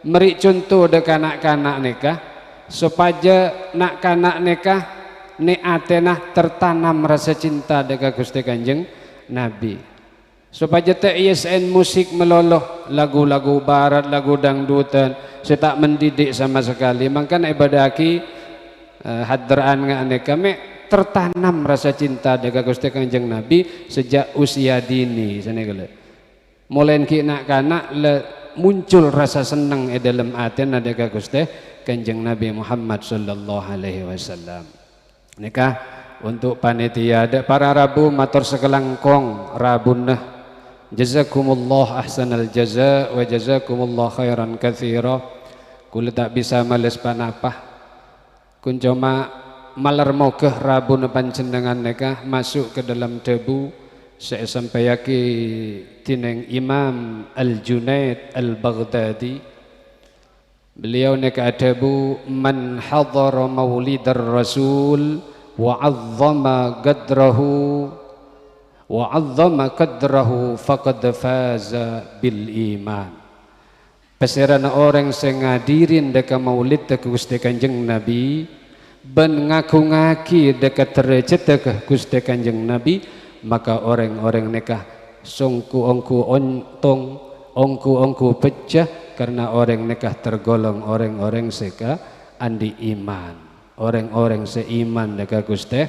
mèrri' conto dâ' ka na'-kana' nèka, sopajâ na'-kana' nèka nè' atèna tertanam rasa cinta dâ' ka Ghustè Kanjeng Nabi. Sopajâ ta' èyèssè'è musik malolo, lagu-lagu barat, lagu dangdutan, sè ta' mendidik sama sekali. Mangkana èbâdâ'aghi, eh, hadran nga' nèka mè' tertanam rasa cinta dâ' ka Ghustè Kanjeng Nabi sejak usia dini, sanèka lho. Molaè ghi' na'-kana' la muncul rasa senneng è dâlem atèna dâ' ka Ghustè Kanjeng Nabi Muhammad sallallahu alaihi wasallam. Nèka, untuk panitia, dâ' para rabu mator sakalangkong rabuna. Jazakumullah ahsanal jaza wa jazakumullah khairan katsira. Kaulâ ta' bisa males pa-napa. Kun coma malar moghâ rabuna panjhennengngan nèka maso' ka dâlem dhâbu sè èsampèyaghi dhinèng Imam Al-Junaid Al-Baghdadi. Beliau nèka adhâbu, "Man hadhara maulidar Rasul wa 'azzama qadrahu, wa 'azzama qadrahu faqad faza bil iman." Pasèrana orèng sè ngadhirin dâ' ka maulidda Ghustè Kanjeng Nabi, bân ngagungngaghi dâ' ka dârâjhâddhâ Ghustè Kanjeng Nabi, maka orèng-orèng nèka songko-ongko ontong, ongko-ongko pejjâ, karna orèng nèka tergolong orèng-orèng sè ka andi' iman, orèng-orèng sè iman dâ' ka Ghustè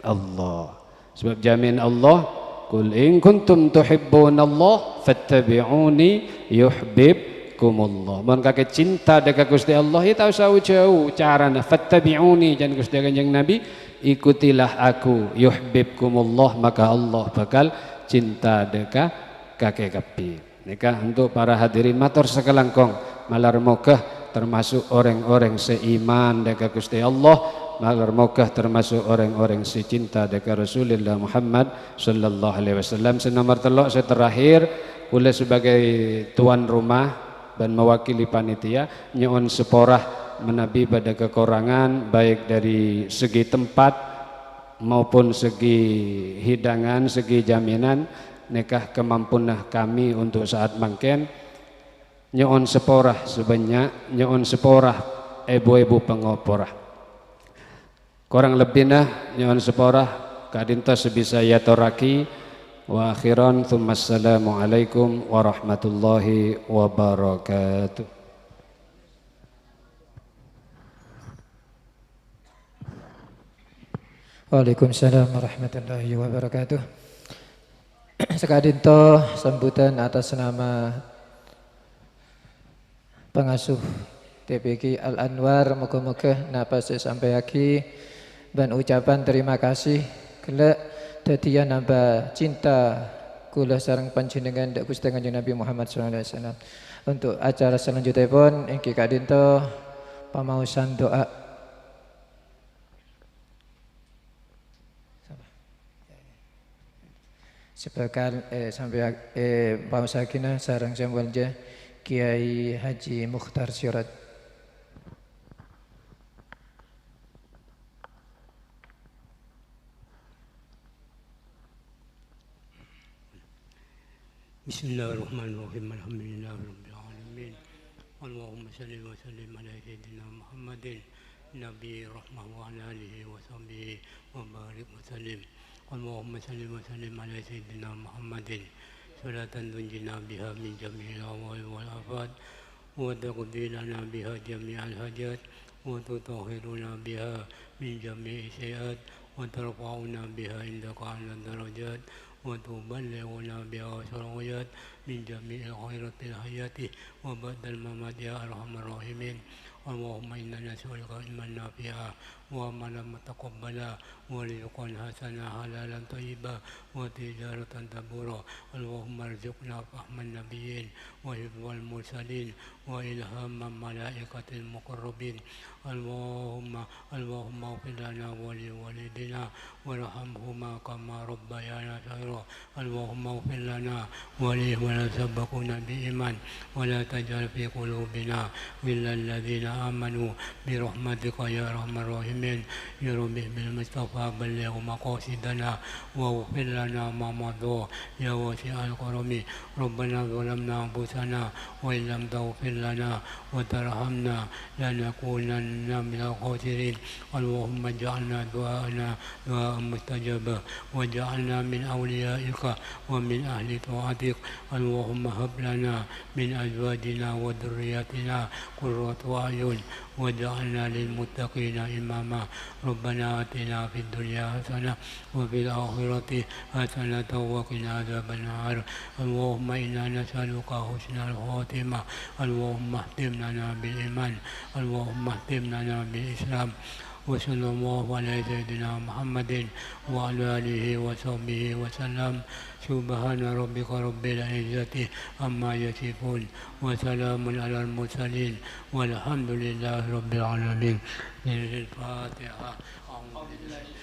Allah. Sabâb jâmin Allah, "Qul in kuntum tuhibbunallah fattabi'uni yuhibbukumullah." Mon kakè cinta dâ' ka Ghustè Allah, ya ta' osa jâu-jâu carana, "Fattabi'uni," jhân Ghustè Kanjeng Nabi, "ikutilah aku, yuhibbukumullah," maka Allah bhâkal cinta dâ' ka kakè kabbhi. Nèka, untuk para hadirin mator sakalangkong, malar moghâ termasuk orèng-orèng sè iman dâ' ka Ghustè Allah, malar moghâ termasuk orèng-orèng sè cinta dâ' ka Rasulullah Muhammad sallallahu alaihi wasallam. Sè nomor tello', sè terakhir, kaulâ sebagai tuan rumah bân mewakili panitia, nyo'on saporah manabi bâdâ kakorangan, baik dari segi tempat maupun segi hidangan, segi jaminan, nèka kamampuanna kami untuk saat mangkèn. Nyo'on saporah sabannya', nyo'on saporah èbu-èbu pangoporra. Korang lebbina nyo'on saporah ka'dinto sè bisa èyatorraghi. Wa akhiran, tsummassalamualaikum warahmatullahi wabarakatuh. Waalaikumsalam warahmatullahi wabarakatuh. Saka'dinto sambutan atas nama pangasuh T P Q Al-Anwar, moga-moga napa sè èsampèyaghi bân ucapan terima kasih ghellâ' dhâddhiyâ nambâ cinta kaulâ sareng panjhennengngan dâ' Ghustè Kanjeng Nabi Muhammad sallallahu alaihi wasallam. Untuk acara selanjutèpon èngghi ka'dinto pamaosan du'a. Sè bhâkal, eh, sampèya-, eh, paosaghina sareng sè molja Kiai Haji Mukhtar Siraj. بسم الله الرحمن الرحيم. الحمد لله رب العالمين. اللهم صل وسلم على سيدنا محمد نبي الرحمة وعلى آله وصحبه وبارك وسلم. اللهم صل وسلم على سيدنا محمد صلاة تنجينا بها من جميع الأهوال والآفات وتقضي لنا بها جميع الحاجات وتطهرنا بها من جميع السيئات وترفعنا بها عندك أعلى الدرجات وتبلغنا بها أقصى الغايات من جميع الخيرات في الحياة وبعد الممات يا أرحم الراحمين. اللهم إنا نسألك علما نافعا وعملا متقبلا ورزقا حسنا حلالا طيبا وتجارة تبورا. اللهم ارزقنا فهم النبيين وحفظ المرسلين وإلهام الملائكة المقربين. اللهم، اللهم اغفر لنا ولوالدينا وارحمهما كما ربيانا صغارا. اللهم اغفر لنا ولإخواننا سبقونا بالإيمان ولا تجعل في قلوبنا غلا للذين آمنوا برحمتك يا أرحم الراحمين. يا رب بالمصطفى بلغ مقاصدنا واغفر لنا ما مضى يا واسع الكرم. ربنا ظلمنا أنفسنا وإن لم تغفر لنا وترحمنا لنكونن من الخاسرين. اللهم اجعلنا دعاءنا دعاء مستجابا واجعلنا من أوليائك ومن أهل طاعتك. اللهم هب لنا من أزواجنا وذرياتنا قرة أعين واجعلنا للمتقين إماما. ربنا آتنا في الدنيا حسنة وفي الآخرة حسنة وقنا عذاب النار. اللهم إنا نسألك حسن الخاتمة. اللهم اختم لنا بالإيمان. اللهم اختم لنا بالإسلام. وصلى الله على سيدنا محمد وعلى آله وصحبه وسلم. سبحان ربك رب العزة عما يصفون. وسلام على المرسلين. والحمد لله رب العالمين. الفاتحة. أعوذ بالله.